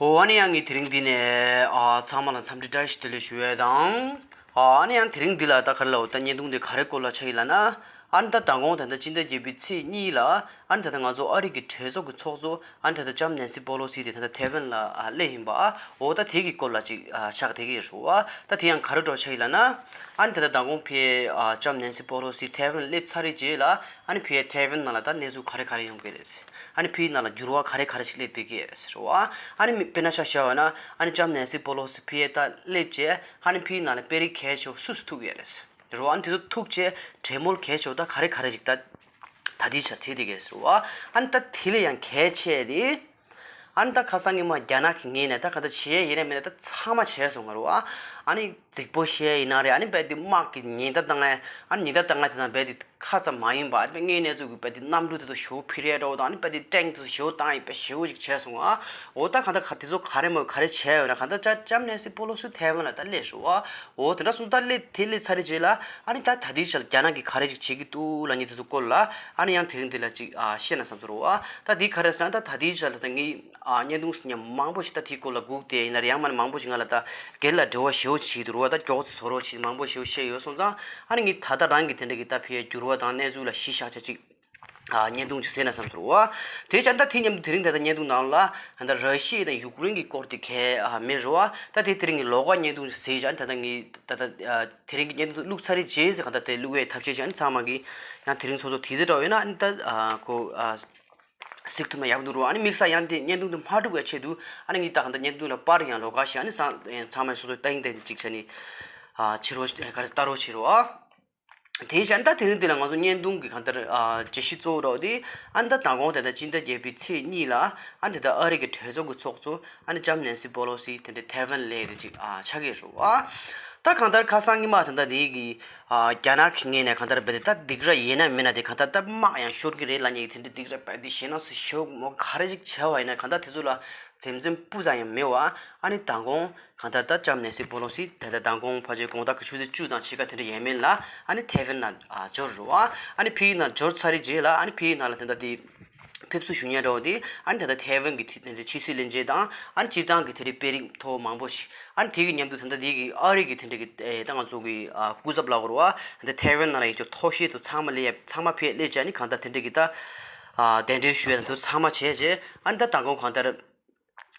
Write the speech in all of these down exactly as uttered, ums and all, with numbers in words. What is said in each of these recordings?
ཨོ་ཨ་ནི་ཡང་ངས་དེ་རིང་འདི་ནས་ཨ་ཚང་མ་ལ་འཚམས་འདྲི་བཀྲ་ཤིས་བདེ་ལེགས་ཞུ་ཡས་དང་། ཨ་ནི་ཡང་དེ་རིང་འདི་ལ་ད་ག་རེ་ལབ་དགོས། ད་བརྙན་ཐུང་འདི་ག་རེ་སྐོར་ལ་ཆགས་ཡིན་ལབ་ན། ཨ་ནི་ད་མདང་དགོང་ད་ལྟ་སྤྱི་ཟླ་བརྒྱད་པའི་ཚེས་གཉིས་ལ་ཨ་ནི་ད་ལྟ་ང་ཚོ་ཨ་རི་གི་གྲོས་ཚོགས་ཀྱི་ཚོགས་གཙོ་ཨ་ནི་ད་ལྟ་ལྕམ་ནན་སི་པོ་ལོ་སི་དེ་ད་ལྟ་ཐེ་ཝན་ལ་ཨ་སླེབས་ཡིན་པ། ཨོ་ད་དེ་གི་སྐོར་ལ་ཅིག་ཨ་ཆགས་བསྡད་ཀྱི་ཡོད་རེད་བ། ད་དེ་ཡང་ག་རེ་འདྲ་ཆགས་ཡིན་ལབ་ན། ཨ་ནི་ད་ལྟ་མདང་དགོང་ཕ་གིའི་ཨ་ལྕམ་ནན་སི་པོ་ལོ་སི་ཐེ་ཝན་སླེབས་ཚར་བའི་རྗེས་ལ་ཨ་ནི་ཕ་གིའི་ཐེ་ཝན་ནང་ལ་ད་གནས་ཚུལ་ག་རེ་ག་རེ་ཡོང་གི་རེད། ཨ་ནི་ཕ་གིའི་ནང་ལ་འགྱུར་བ་ག་རེ་ག་རེ་ཞིག་སླེབས་བསྡད་ཀྱི་རེད་ཟེར་བ། ཨ་ནི་མི་དཔེར་ན་ཆ་བཞག་པ་ན་ཨ་ནི་ལྕམ་ནན་སི་པོ་ལོ་སི་ཕ་གིར་ད་སླེབས་རྗེས་ཨ་ནི་ཕ་གིའི་ནང་ལ་དཔོན་རིགས་གལ་ཆེ་བོ་སུ་སུ་ཐུག་ཡོད་རེད་ཟེར་བ། ཨ་ནི་དེ་ཚོ་ཐུག་རྗེས་གྲོས་མོལ་གལ་ཆེ་བོ་ད་ག་རེ་ག་རེ་ཞིག་ད་ད་ལྟའི་ཆར་བྱེད་བསྡད་ཀྱི་རེད་ཟེར་བ། ཨ་ནི་ད་དེ་ལས་ཡང་གལ་ཆེ་དེ། ཨ་ནི་ད་ཁ་སང་ཉི་མ་རྒྱ་ནག་གི་ངོས་ནས་ད་ག་ད་བྱེད་ཡས་ཡིན་ན་མིན་ན་ད་ཚང་མ་བྱས་སོང་ང་རེད་བ། ཨ་ནི་རྫིག་པོ་བཤད་ཡིན་ན་རེད། ཨ་ནི་རྦད་དེ་དམག་གི་ཉེན་བརྡ་བཏང་ཡས། ཨ་ནི་ཉེན་བརྡ་བཏང་ཡས་དེ་ཚོ་རྦད་དེ་ཁ་ཙམ་མ་ཡིན་པ། ཨ་ནི་དངོས་གནས་ཚུལ་གྱི་རྦད་དེ་གནམ་གྲུ་དེ་ཚོ་ཞེ་པོ་འཕུར་ཡས་འདྲ་བོ་དང་། ཨ་ནི་རྦད་དེ་ཊེང་དེ་ཚོ་ཞེ་པོ་བཏང་ཡས་རྦད་ཞེ་པོ་ཅིག་བྱས་སོང་ཨ། འོ་ད་གང་ལྟར་ག་དེ་ཚོ་ག་རེ་མོ་ག་རེ་བྱས་ཡོད་ན། གང་ལྟར་ལྕམ་ལྕམ་ནན་སི་པོ་ལོ་སི་ཐེ་ཝན་ལ་ད་སླེབས་རེད་བ། འོ་དེ་འདྲ་སོང་ད་སླེབས་དེ་སླེབས་ཚར་རྗེས་ལ་ཨ་ནི་ད་ད་ལྟའི་ཆར་རྒྱ་ནག་གིས་ག་རེ་ཅིག་བྱེད་ཀྱི་འདུག་ལབ་མཁན་དེ་ཚོ་སྐོར་ལ་ཨ་ནི་ཡང་དེ་རིང་འདི་ལ་ཅིག་ཨ་བཤད་ན་བསམ་ཚོར་བ། ད་འདི་ག་རེ་ཟེར་ན་ད་ད་ལྟའི་ཆར་ལ་ད་ངས་ཨ་བརྙན་ཐུང་ཟིན་མཁན་མང་པོ་ཞིག་ད་དེའི་སྐོར་ལ་སྒུག་བསྡད་ཡིན་ན་རེད། ཡང་མིན་ན་མང་པོ་ཞིག་ང་ལ་ད་སྒེར་ལ་འབྲེལ་བ་ཞེ་པོ་ཅིག་བྱེད་ཀྱི་འདུག་རེད་བ། ད་མགྱོགས་ཙམ་བཟོ་རོགས་བྱེད་མང་པོ་ཞེ་པོ་བཤད་ཡོད་སོང་ཙང་། ཨ་ནི་ངས་ད་ལྟ་རང་གི་དེ་འདྲ་གི་ད་ཕ་གིའི་འགྱུར་བ་དང་གནས་ཚུལ་ལ་གཞི་བཞག་བྱས་ཅིག་ཨ་བརྙན་ཐུང་ཅིག་བཟོས་ན་བསམ་སོང་བ། དེ་བྱས་ད་དེ་མཉམ་དུ་དེ་རིང་ད་ལྟ་བརྙན་ཐུང་ནང་ལ་ད་ལྟ་ར་ཤི་ཡ་དང་ཡུཀ་རེན་གྱི་སྐོར་དེ་གས་ཨ་མེད་རེད་བ། ད་དེ་དེ་རིང་གི་ལོགས་ཀ་བརྙན་ཐུང་ཅིག་བཟོས་བྱས། ཨ་ནི་ད་ལྟ་ངས་ད་ལྟ་ཨ་དེ་རིང་གི་བརྙན་ཐུང་བླུགས་ཚར་རེད་བྱས་ཟེར། གང་ལྟར་དེ་བླུགས་པའི་ཐབས་ཤེས་བྱས། ཨ་ནི་ཚང་མ་གིས་ཡང་དེ་རིང་སོ་སོ་དུས་ཚོད་འདྲ་བོ་ཡོད་ན་ཨ་ནི་ད་ཨ་ཁོ་ཨ་གཟིགས་ཐུབ་ན་ཡག་པོ་འདུག་རོ། ཨ་ནི་དམིགས་བསལ་ཡང་དེ་བརྙན་ཐུང་དེ་མ་འགྲིག་པའི་ཆེད་དུ་ཨ་ནི་ངས་ད་གང་ལྟར་བརྙན་ཐུང་ལ་པར་ཡང་ལོགས་ཀ་ཞིག་ཨ་ནི་ཚང་ཚང་མས་སོ་སོ་ལྟ་ཡིན་ལྟ་ཡིན་ཅིག་བྱས་ནས་ཨ་ཕྱི་རོལ་ག་རེ་ལྟ་རོགས་བྱེད་རོགས་ཨ། དེ་བཞིན་ད་དེ་རིང་འདི་ལ་ང་ཚོ་བརྙན་ཐུང་གི་གང་ལྟར་ཨ་བརྗོད་གཞི་གཙོ་བོ་རོགས་དེ་ཨ་ནི་ད་མདང་དགོང་དེ་ལྟར་སྤྱི་ཟླ་བརྒྱད་པའི་ཚེས་གཉིས་ལ་ཨ་ནི་དེ་ལྟར་ཨ་རི་གི་གྲོས་ཚོགས་ཀྱི་ཚོགས་གཙོ་ཨ་ནི་ལྕམ་ནན་སི་པོ་ལོ་སི་དེ་འདྲའི་ཐེ་ཝན་སླེབས་རེད་ཅིག་ཨ་ཆགས་ཀྱི་རེད་བ། ད་གང་ལྟར་ཁ་སང་ཉི་མ་དེ་འདྲ་དེ་གི་ཨ་རྒྱ་ནག་གི་ངོས་ནས་གང་ལྟར་རྦད་དེ་ད་སྡིགས་ར་ཡིན་ན་མིན་ན་དེ་གང་ལྟར་ད་དམག་ཡང་ཤོར་གི་རེད་ལབ་མཁན་གྱི་དེ་འདྲའི་སྡིགས་ར་རྦད་དེ་ཞེད་སྣང་སུ་ཞེ་པོ་མོ་ག་རེ་ཅིག་བྱས་པ་ཡིན་ན་གང་ལྟར་དེ་ཚོ་ལ་འཛེམ་འཛེམ་སྤུ་ཙམ་ཡང་མེད་བ། ཨ་ནི་མདང་དགོང་གང་ལྟར་ད་ལྕམ་ནན་སི་པོ་ལོ་སི་དེ་ལྟར་མདང་དགོང་ཕལ་ཆེར་དགོང་དག་གི་ཆུ་ཚོད་བཅུ་དང་ཕྱེད་ཀ་དེ་འདྲ་ཡས་མས་ལ་ཨ་ནི་ཐེ་ཝན་ནང་ཨ་འབྱོར་རེད་བ། ཨ་ནི་ཕ་གི་ནང་འབྱོར་ཚར་རེད་རྗེས་ལ་ཨ་ནི་ཕ་གི་ནང་ལ་དེ་འདྲ་དེ་ཕེབས་བསུ་ཞུ་མཁན་འདྲ་བོ་དེ་ཨ་ནི་དེ་འདྲ་ཐེ་ཝན་གྱི་དེ་འདྲ་ཕྱི་སྲིད་བློན་ཆེན་དང་ཨ་ནི་སྤྱིར་བཏང་གི་དེ་འདྲའི་དཔོན་རིགས་མཐོ་བོ་མང་པོ་ཞིག་ཨ་ནི་དེ་གི་མཉམ་དུ་དེ་འདྲ་དེ་གི་ཨ་རི་གི་དེ་འདྲ་གི་ཨེ་ད་ང་ཚོ་གི་ཨ་སྐུ་ཚབ་ལབ་དགོས་རེད་བ། དེ་ཐེ་ཝན་ནང་ལ་ཡོད་ཀྱི་མཐོ་ཤོས་དེ་ཚང་མ་སླེབས་ཡ་ཚང་མ་ཕེབས་སླེབས་བྱས་ཨ་ནི་གང་ལྟར་དེ་འདྲ་གི་ད་ཨ་གདན་འདྲེན་ཞུ་ཡ་དང་དེ་ཚང་མ་བྱས་རྗེས་ཨ་ནི་ད་མདང་དགོང་གང་ལྟར།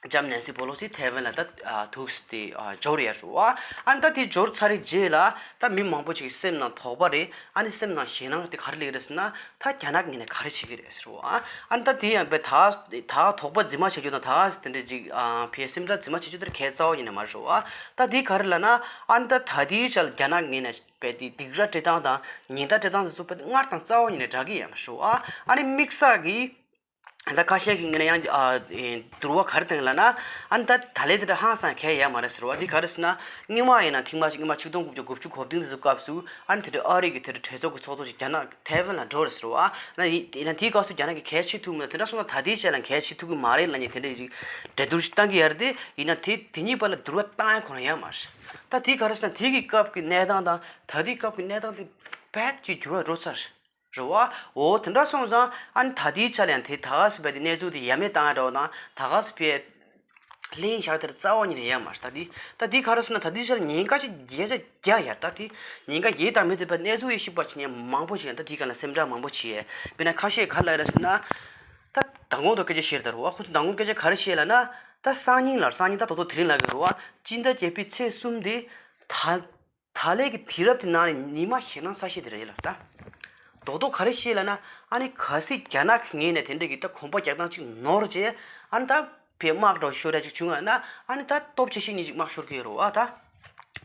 ལྕམ་ནན་སི་པོ་ལོ་སི་ཐེ་ཝན་ལ་ད་ཨ་ཐུགས་སུ་དེ་ཨ་འབྱོར་ཡ་རུ་བ། ཨ་ནི་ད་དེ་འབྱོར་ཚར་རེད་རྗེས་ལ་ད་མི་མང་པོ་ཅིག་སེམས་ནང་དོགས་པ་རེད། ཨ་ནི་སེམས་ནང་ཞེད་སྣང་དེ་ག་རེ་སླེབས་རེད་ཟེར་ན། ད་རྒྱ་ནག་གི་ངོས་ནས་ག་རེ་བྱེད་ཀྱི་རེད་ཟེར་བ། ཨ་ནི་ད་དེ་ཡང་དཔེ་ད་ད་དོགས་པ་རྫུན་མ་བྱེད་རྒྱུ་དང་ད་དེ་འདྲ་ཅིག་ཨ་ཕའི་སེམས་ཁྲལ་རྫུན་མ་བྱེད་རྒྱུ་དེ་གལ་རྩ་བ་ཉིད་ནས་མ་རེད་བ། ད་དེ་ག་རེ་ལབ་ན། ཨ་ནི་ད་ད་དེའི་ཆར་རྒྱ་ནག་གི་ངོས་ནས་དཔེ་དེ་སྡིགས་ར་སྤྲད་སྟངས་དང་ཉེན་བརྡ་སྤྲད་སྟངས་དེ་ཚོ་དཔེ་སྔར་དང་རྩ་བ་ཉིད་ནས་འདྲ་གི་ཡང་མ་རེད་བ། ཨ་ནི་དམིགས་བསལ་གྱིས། ད་ཁ་ཤས་ཀྱི་ངོས་ནས་ཡང་ཨ་ཨེ་འདུལ་བ་ག་རེ་བཏང་ལབ་ན། ཨ་ནི་ད་ད་ལན་དེ་འདྲ་ཧང་སང་གལ་ཡོད་མ་རེད་ཟེར་བ། འདི་ག་རེ་ཟེར་ན། སྔོན་མ་ཡིན་ན་ཐེངས་མ་གཅིག་སྔོན་མ་ཆིག་སྟོང་དགུ་བརྒྱ་དགུ་བཅུ་གོ་བདུན་དེ་ཚོ་སྐབས་སུ་ཨ་ནི་དེ་འདྲ་ཨ་རི་གི་དེ་འདྲ་གྲོས་ཚོགས་ཀྱི་ཚོགས་གཙོ་ཞིག་རྒྱ་ནག་ཐེ་ཝན་ལ་འགྲོ་རེད་ཟེར་བ། ཨ་ནི་ཡིན་ན་དེའི་སྐབས་སུ་རྒྱ་ནག་གིས་གལ་བྱེད་ཐུབ་མེད། དེ་འདྲ་སོང་ན་ད་ལྟའི་ཆ་ལ་གལ་བྱེད་ཐུབ་ཀྱི་མ་རེད་ལབ་མཁན་དེ་འདྲ་ཞིག་གྲོས་བསྡུར་ཞིག་བཏང་གི་ཡོད་རེད་དེ། ཡིན་ན་དེ་དེ་གཉིས་བར་ལ་འདུལ་བ་བཏང་ཡ་ཁོ་རང་ཡོད་མ་རེད། ད་དེ་ག་རེ་ཟེར་ན་དེ་གི་སྐབས་ཀྱི་གནས་སྟངས་དང་ད་ལྟའི་སྐབས་ཀྱི་གནས་སྟངས་དེ་རྦད་ཀྱིས་འགྱུར་བ་འགྲོ་ཚར། རེད་བ། འོ་དེ་འདྲ་སོང་ཙང་ཨ་ནི་ད་ལྟའི་ཆ་ལ་ཡང་དེ་ད་ག་སེ་བས་དེ་གནས་ཚུལ་དེ་ཡ་མེད་བཏང་ཡ་འདྲ་བོ་དང་ད་ག་སེ་བས་ལྷིང་ཞག་དེར་རྩ་བ་ཉིད་ནས་ཡོད་མ་རེད། ད་དེ་ད་དེ་ག་རེ་ཟེར་ན་ད་ལྟའི་ཆ་ལ་ཉེན་ཁ་ཅིག་བརྒྱ་ཆ་བརྒྱ་ཡར་ད་དེ་ཉེན་ཁ་ཡོད་དང་མེད་དེ་བས་གནས་ཚུལ་ཡེ་ཤེས་པ་ཅིག་ནས་མང་པོ་ཞིག་ཡང་ད་དེ་ག་ལ་སེམས་ཁྲལ་མང་པོ་བྱེད་ཡས། དཔེར་ན་ཁ་ཤས་ག་རེ་ལབ་ཡ་རེད་ཟེར་ན། ད་མདང་དགོང་དུ་སྐད་ཆ་བཤད་ད་རུང་བ་ཁོ་ཚོ་མདང་དགོང་སྐད་ཆ་ག་རེ་བཤད་ལབ་ན། ད་སང་ཉིན་ལ་སང་ཉིན་ད་ད་དུང་དེ་རིང་ལབ་ཀྱི་རེད་བ། སྤྱི་ཟླ་བརྒྱད་པའི་ཚེས་གསུམ་དེ་ད། ད་ལན་གྱི་དུས་རབས་དེ་ནང་ནས་ཉི་མ་ཞེད་སྣང་ཚ་ཤོས་དེ་རེད་ལབ་ད། རྡོག་རྡོག་ག་རེ་བཤད་ལབ་ན། ཨ་ནི་གལ་སྲིད་རྒྱ་ནག་གི་ངོས་ནས་དེ་འདྲ་གི་ད་གོམ་པ་རྒྱག་སྟངས་ཅིག་ནོར་རྗེས་ཨ་ནི་ད་ཕའི་དམག་འདྲ་ཤོར་ཡ་ཅིག་བྱུང་ཡོད་ན་ཨ་ནི་ད་སྟོབས་ཆེ་ཤོས་གཉིས་ཅིག་དམག་ཤོར་གི་ཡོད་རེད་བ་ད།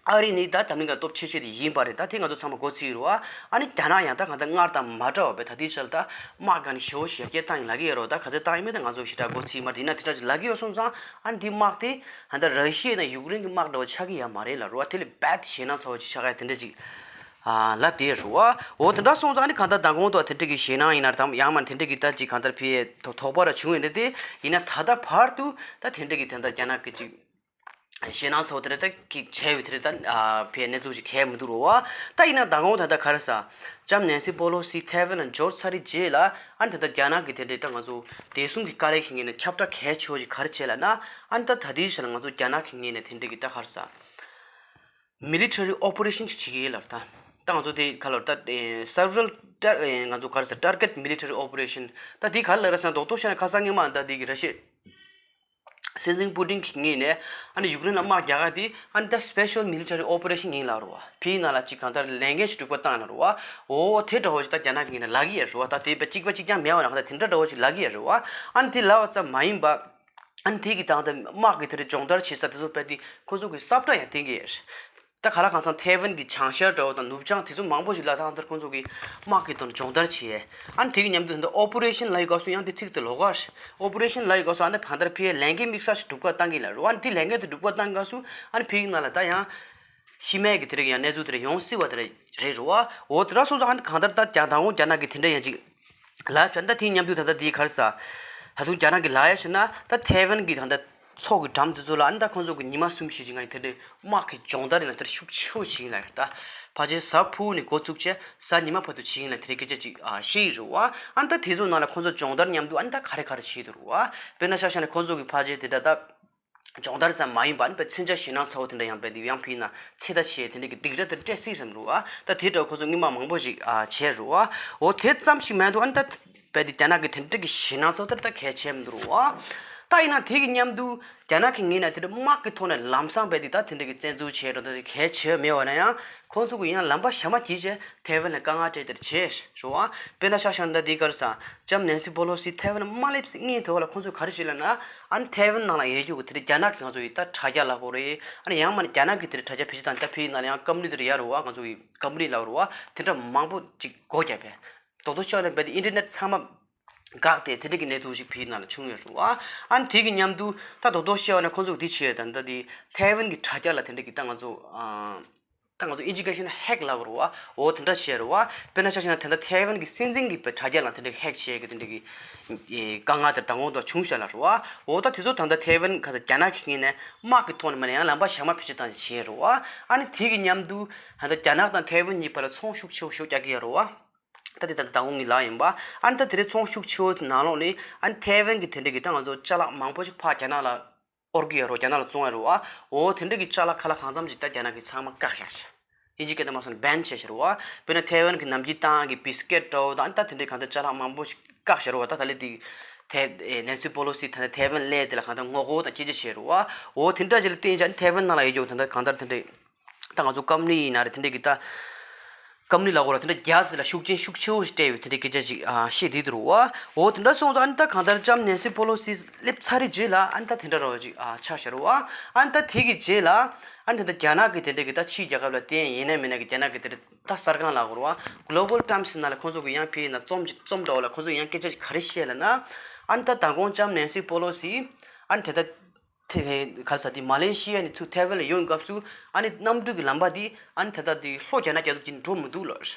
ཨ་རི་ནི་ད་འཛམ་གླིང་ག་སྟོབས་ཆེ་ཤོས་དེ་ཡིན་པ་རེད། ད་དེ་ང་ཚོ་ཚང་མ་མགོ་ཚོས་ཡོད་རེད་བ། ཨ་ནི་རྒྱ་ནག་ཡང་ད་གང་ལྟར་སྔར་དང་མ་འདྲ་བ་བས་ད་དེའི་ཆར་ད་དམག་ག་ནི་ཞེ་པོ་ཞེ་བརྒྱ་བཏང་ཡིན་ལབ་ཀྱི་ཡོད་རེད་བ། ད་ག་ཚོད་བཏང་ཡིན་མིན་ད་ང་ཚོ་ཞེ་དྲག་མགོ་ཚོས་ཡིན་མ་རེད། ཡིན་ན་དེ་འདྲ་ཅིག་ལབ་ཀྱི་ཡོད་སོང་ཙང་ཨ་ནི་དེ་དམག་དེ། ད་ལྟ་ར་ཤི་ཡ་དང་ཡུཀ་རེན་གྱི་དམག་འདྲ་བོ་ཆགས་ཀྱི་ཡོད་མ་རེད་ལབ་རེད་བ། དེ་ལས་རྦད་ཞེད་སྣང་ཚ་བོ་ཅིག་ཆགས་ཡ་དེ་འདྲ་ཅིག་ཨ་ལབ་བསྡད་རེད་བ། འོ་དེ་འདྲ་སོང་ཙང་ཨ་ནི་གང་ལྟར་མདང་དགོང་དུ་དེ་འདྲ་གི་ཞེད་སྣང་ཡིན་ན་དང་ཡང་མ་དེ་འདྲ་གི་ད་ཅིག་གང་ལྟར་ཕའི་དོ་དོགས་པ་ར་བྱུང་ཡོད་འདྲ་དེ། ཡིན་ན་ད་ལྟ་བར་དུ་ད་དེ་འདྲ་གི་ད་ལྟ་རྒྱ་ནག་གི་ཅིག་ ཞེད་སྣང་ཚ་བོ་དེ་འདྲ་ད་ཀྱི་བྱས་ཡོད་དེ་འདྲ་ད་ཨ་ཕའི་གནས་ཚུལ་ཅིག་གས་མི་འདུག་རོ་བ། ད་ཡིན་ན་མདང་དགོང་ད་ལྟ་ག་རེ་ཟ། ལྕམ་ནན་སི་པོ་ལོ་སི་ཐའེ་ཝན་ལ་འབྱོར་ཚར་རེད་རྗེས་ལ་ཨ་ནི་ད་ལྟ་རྒྱ་ནག་གི་དེ་འདྲའི་ད་ང་ཚོ་བདེ་སྲུང་གི་ཀ་རེ་གི་ངོས་ནས་ཁྱབ་བསྒྲགས་གལ་ཆེ་བོ་ཞིག་ག་རེ་བྱས་ལབ་ན། ཨ་ནི་ད་ད་ལྟའི་ཆ་ལ་ང་ཚོ་རྒྱ་ནག་གི་ངོས་ནས་དེ་འདྲའི་གི་ད་ག་རེ་ཟ། military operation་ཅིག་བྱེད་ཀྱི་ཡོད་ལབ་ད། ད་ང་ཚོ་དེ་ག་ལབ་ད་several tar- ང་ཚོ་ག་རེ་ཟ་target military operation། ད་དེ་ག་རེ་ལབ་རེད་ཟེར་ན་རྡོག་རྡོག་བཤད་ན་ཁ་སང་སྔོན་མ་ད་དེ་གི་ར་ཤི་སྲིད་འཛིན་པུ་ཏིན་གྱི་ངོས་ནས་ཨ་ནི་ཡུཀ་རེན་ལ་དམག་རྒྱག་ག་དེ་ཨ་ནི་ད་special military operation་ཡིན་ལབ་རེད་བ། ཕའི་ནང་ལ་ཅིག་གང་ལྟར་ལས་འགན་ཞིག་སྒྲུབ་པ་བཏང་ལབ་རེད་བ། འོ་དེ་འདྲ་བོ་ཞིག་ད་རྒྱ་ནག་གི་ངོས་ནས་ལབ་ཀྱི་ཡོད་རེད་བ། ད་དེ་བས་གཅིག་པ་གཅིག་རྐྱང་མེད་བ་ན་གང་ལྟར་དེ་འདྲ་འདྲ་བོ་ཞིག་ལབ་ཀྱི་ཡོད་རེད་བ། ཨ་ནི་དེ་ལབ་པ་ཙམ་མ་ཡིན་པ། ཨ་ནི་དེ་གི་དང་དེ་དམག་གི་དེ་འདྲ་སྦྱོང་བརྡར་བྱེད་ས་དེ་ཚོ་དཔེ་དེ་ཁོ་ཚོ་གི་སབ་ཊ་ཡང་བསྟན་གྱི་ཡོད་རེད། ད་ག་ལ་གང་འཚམ་ཐའེ་ཝན་གྱི་བྱང་ཤར་འདྲ་བོ་དང་ནུབ་བྱང་དེ་ཚོ་མང་པོ་ཞིག་ལ་ད་ལྟ་ཁོང་ཚོ་གི་དམག་གི་དོན་སྦྱོང་བརྡར་བྱས། ཨ་ནི་དེ་གི་མཉམ་དུ་ད་ལྟ་ཨོ་པ་རེ་ཤན་ལབ་ཡོད་སྐབས་སུ་ཡང་དེ་ཚིག་དེ་ལོགས་ཀ་རེད། ཨོ་པ་རེ་ཤན་ལབ་ཡོད་སྐབས་སུ་ཨ་ནི་གང་ལྟར་ཕ་གིའི་ལས་འགན་དམིགས་བསལ་ཞིག་སྒྲུབ་གར་བཏང་གི་ལ་རེད་བ། ཨ་ནི་དེ་ལས་འགན་དེ་སྒྲུབ་གར་བཏང་སྐབས་སུ་ཨ་ནི་ཕ་གི་ནང་ལ་ད་ཡང་ཤི་རྨས་ཀྱི་དེ་རིགས་ཡང་གནས་ཚུལ་དེ་རིགས་ཡོང་སྲིད་པ་དེ་རེད་རེད་བ། འོ་དེ་འདྲ་སོང་ཙང་ཨ་ནི་གང་ལྟར་ད་རྒྱ་དང་པོ་རྒྱ་ནག་གི་དེ་འདྲ་ཡང་ཅིག་ལབ་བྱས། ད་དེའི་མཉམ་དུ་ད་ལྟ་དེའི་ག་རེ་ཟ། ད་དུང་རྒྱ་ནག་གི་ལབ་ཡ་བྱས་ན་ད་ཐའེ་ཝན་གྱི་ད་ལྟ་མཚོ་གི་འགྲམ་དེ་ཚོ་ལ་ཨ་ནི་ད་ཁོང་ཚོ་གི་ཉི་མ་གསུམ་བཞི་ཅིག་ང་ཡི་དེ་འདྲའི་དམག་གི་སྦྱོང་བརྡར་ཡིན་ན་དེ་ཤུགས་ཆེ་བོ་ཞིག་ཡིན་ལབ་ཡོད། ད་ཕལ་ཆེར་གཟའ་ཕུར་བུ་ནས་འགོ་བཙུགས་བྱས་གཟའ་ཉི་མ་བར་དུ་བྱེད་ཀྱི་ཡིན་ལབ་དེ་འདྲའི་སྐད་ཆ་ཅིག་ཨ་བཤད་ཡོད་རེད་བ། ཨ་ནི་ད་དེ་ཚོ་ནང་ལ་ཁོང་ཚོ་སྦྱོང་བརྡར་མཉམ་དུ་ཨ་ནི་ད་ག་རེ་ག་རེ་བྱེད་ཀྱི་འདུག་རེད་བ། དཔེར་ན་ཆ་བཞག་ན་ཁོང་ཚོ་གི་ཕལ་ཆེར་དེ་འདྲ་ད། སྦྱོང་བརྡར་ཙམ་མ་ཡིན་པར་ཨ་ནི་དཔེ་མཚོན་ཆ་ཞེད་སྣང་ཚ་བོ་དེ་འདྲ་ཡང་རྦད་དེ་ཡང་ཕ་གི་ནང་ཚོད་ལྟ་བྱས་དེ་འདྲ་གི་སྡིགས་ར་དེ་སྤྲད་སྲིད་བསམ་རུང་བ། ད་དེ་འདྲ་ཁོ་ཚོ་སྔོན་མ་མང་པོ་ཞིག་ཨ་བྱས་རུང་བ། འོ་དེ་ཙམ་ཞིག་མ་གཏོགས་ཨ་ནི་ད་རྦད་དེ་རྒྱ་ནག་གི་དེ་འདྲ་གི་ཞེད་སྣང་ཚ་བོ་དེ་ད་གལ་ཆེ་མི་འདུག་རུང་བ། ད་ཡིན་ན་དེ་གི་མཉམ་དུ་རྒྱ་ནག་གི་ངོས་ནས་དེ་འདྲ་དམག་གི་ཐོག་ནས་ལམ་སང་རྦད་དེ་ད་དེ་འདྲ་གི་བཙན་འཛུལ་བྱས་འགྲོ་ད་དེ་གལ་ཆེ་མེད་བ་ན་ཡང་། ཁོང་ཚོ་གིས་ཡང་ལམ་པ་གཞན་པ་བརྒྱུད་བྱས་ཐའེ་ཝན་ལ་དཀའ་ངལ་སྤྲད་དེར་བྱས་རེད་བ། དཔེར་ན་ཆ་བཞག་ན་ད་འདི་ག་རེ་ཟ། ལྕམ་ནན་སི་པོ་ལོ་སི་ཐའེ་ཝན་མ་སླེབས་སྔོན་དེ་བ་ལ་ཁོང་ཚོས་ག་རེ་བྱས་ལབ་ན། ཨ་ནི་ཐའེ་ཝན་ནང་ལ་ཡོད་རྒྱུ་གི་དེ་རིང་རྒྱ་ནག་གི་ང་ཚོ་ཡི་ད་དྲ་རྒྱ་ལབ་དགོས་རེད། ཨ་ནི་ཡང་མིན་ན་རྒྱ་ནག་གི་དེ་རིང་དྲ་རྒྱ་བེད་སྤྱོད་བཏང་ད་ཕ་གི་ནང་ལ་ཡང་ཀམ་པ་ནི་དེ་རིང་ཡོད་རེད་བ། ང་ཚོ་ཡི་ཀམ་པ་ནི་ལབ་རེད་བ། དེ་འདྲ་མང་པོ་ཅིག་སྒོ་བརྒྱབ་པས། རྡོག་རྡོག་ཤོར་ནས་རྦད་དེ་ཨིན་ཊར་ནེཊ་ཚང་མ་འགག་སྟེ་དེ་འདྲ་གི་གནས་ཚུལ་ཞིག་ཕ་གི་ནང་ལ་བྱུང་ཡོད་རེད་བ། ཨ་ནི་དེ་གི་མཉམ་དུ་ད་རྡོག་རྡོག་ཤོར་བ་ནས་ཁོང་ཚོ་གི་འདི་བྱས་ད་ད་དེ་ཐའེ་ཝན་གི་དྲ་རྒྱ་ལ་དེ་འདྲ་གི་ད་ང་ཚོ་ཨ། ད་ང་ཚོ་ཨིན་ཇི་སྐད་བཤད་ན་ཧེག་ལབ་རེད་བ། འོ་དེ་འདྲ་བྱས་རེད་བ། དཔེར་ན་ཆ་བཞག་ན་ད་ལྟ་ཐའེ་ཝན་གི་སྲིད་འཛིན་གི་དྲ་རྒྱ་ལ་དེ་འདྲ་ཧེག་བྱས་གི་དེ་འདྲ་གི་དཀའ་ངལ་དེ་མདང་དགོང་དུ་བྱུང་ཤག་ལབ་རེད་བ། འོ་ད་དེ་ཚོ་ད་ལྟ་ཐའེ་ཝན་ག་ས་རྒྱ་ནག་གི་ངོས་ནས་དམག་གི་ཐོག་ནས་མ་ནས་ཡང་ལམ་པ་གཞན་མ་བེད་སྤྱོད་བཏང་བྱས་རེད་བ། ཨ་ནི་དེ་གི་མཉམ་དུ་ད་ལྟ་རྒྱ་ནག་དང་ཐའེ་ཝན་གཉིས་བར་ལ་ཚོང་ཤུགས་ཆེ་བོ་ཞིག་རྒྱག་གི་ཡོད་རེད་བ། ད་དེ་ད་ལྟ་མདང་དགོང་གི་ལབ་ཡིན་པ། ཨ་ནི་ད་དེ་རིང་ཚོང་ཤུགས་ཆེ་བོ་དེ་ནང་ལོགས་ནས་ཨ་ནི་ཐའེ་ཝན་གི་དེ་འདྲ་གི་ད་ང་ཚོ་ཅ་ལག་མང་པོ་ཞིག་ཕར་རྒྱ་ནག་ལ་དབོར་གི་ཡོད་རེད་བ། རྒྱ་ནག་ལ་བཙོང་ཡོད་རེད་བ། འོ་དེ་འདྲ་གི་ཅ་ལག་ཁ་ལག་གང་འཚམ་ཅིག་ད་རྒྱ་ནག་གིས་ཚང་མ་བཀག་བཞག་ཤག་ཨིན་ཇི་སྐད་དུ་མ་སོང་ན་བྷན་བྱས་ཤག་རེད་བ། དཔེར་ན་ཐའེ་ཝན་གྱི་ནམ་རྒྱུན་བཏང་གི་བི་སི་ཀེད་འདྲ་བོ་དང་ད་དེ་འདྲའི་གང་ལྟར་ཅ་ལག་མང་པོ་ཞིག་བཀག་ཤག་རེད་བ། ད་ད་ལས་དེ་ཐའེ་ནན་སི་པོ་ལོ་སི་ད་ལྟ་ཐའེ་ཝན་སླེབས་དེ་ལ་གང་ལྟར་ངོ་རྒོལ་དང་སྐད་ཆ་བྱས་རེད་བ། འོ་དེ་འདྲ་ཅིག་ལ་བརྟེན་བྱས་ཐའེ་ཝན་ནང་ལ་ཡོད་རྒྱུ་ད་ལྟ་གང་ལྟར་དེ་འདྲའི་ད་ང་ཚོ་ཀམ་པ་ནི་ཡིན་ན་རེད། དེ་འདྲ་གི་ད་ཀམ་པ་ནི་ལ་གོ་ལ་དེ་འདྲ་རྒྱ་སི་ལ་ཤུགས་རྐྱེན་ཤུགས་ཆེ་བོ་ཞིག་སྤྲད་ཡོད་དེ་འདྲའི་སྐད་ཆ་ཞིག་ཨ་བཤད་བསྡད་འདུག་རོ་བ། འོ་དེ་འདྲ་སོང་ཙང་ཨ་ནི་ད་གང་ལྟར་ལྕམ་ནན་སི་པོ་ལོ་སི་སླེབས་ཚར་རེད་རྗེས་ལ་ཨ་ནི་ད་དེ་འདྲ་རོ་ཅིག་ཨ་ཆགས་ཤག་རོ་བ། ཨ་ནི་ད་དེ་གི་རྗེས་ལ་ཨ་ནི་ད་ལྟ་རྒྱ་ནག་གི་དེ་འདྲ་གི་ད་ཕྱིའི་རྒྱལ་ཁབ་ལ་བརྟེན་ཡིན་ན་མིན་ན་གི་རྒྱ་ནག་གི་དེ་འདྲ་ད་གསར་ཁང་ལ་གོ་རོ་བ། Global Times་ནང་ལ་ཁོང་ཚོ་གི་ཡང་ཕྱིའི་ན་རྩོམ་རྩོམ་འདྲ་བོ་ལ་ཁོང་ཚོ་ཡང་སྐད་ཆ་ཞིག་ག་རེ་བཤད་ལབ་ན། ཨ་ནི་ད་མདང་དགོང་ལྕམ་ནན་སི་པོ་ལོ་སི་ཨ་ནི་དེ་ད། དེ་ག་རེ་ཟ་དེ་མ་ལེ་ཤི་ཡ་ནས་ཚུར་ཐའེ་ཝན་ལ་ཡོང་སྐབས་སུ་ཨ་ནི་གནམ་གྲུ་གི་ལམ་པ་དེ་ཨ་ནི་ད་ལྟ་དེ་ལྷོ་རྒྱ་ནག་རྒྱ་མཚོ་བརྒྱུད་ནས་འགྲོ་མི་འདུག་ལོ། རེད་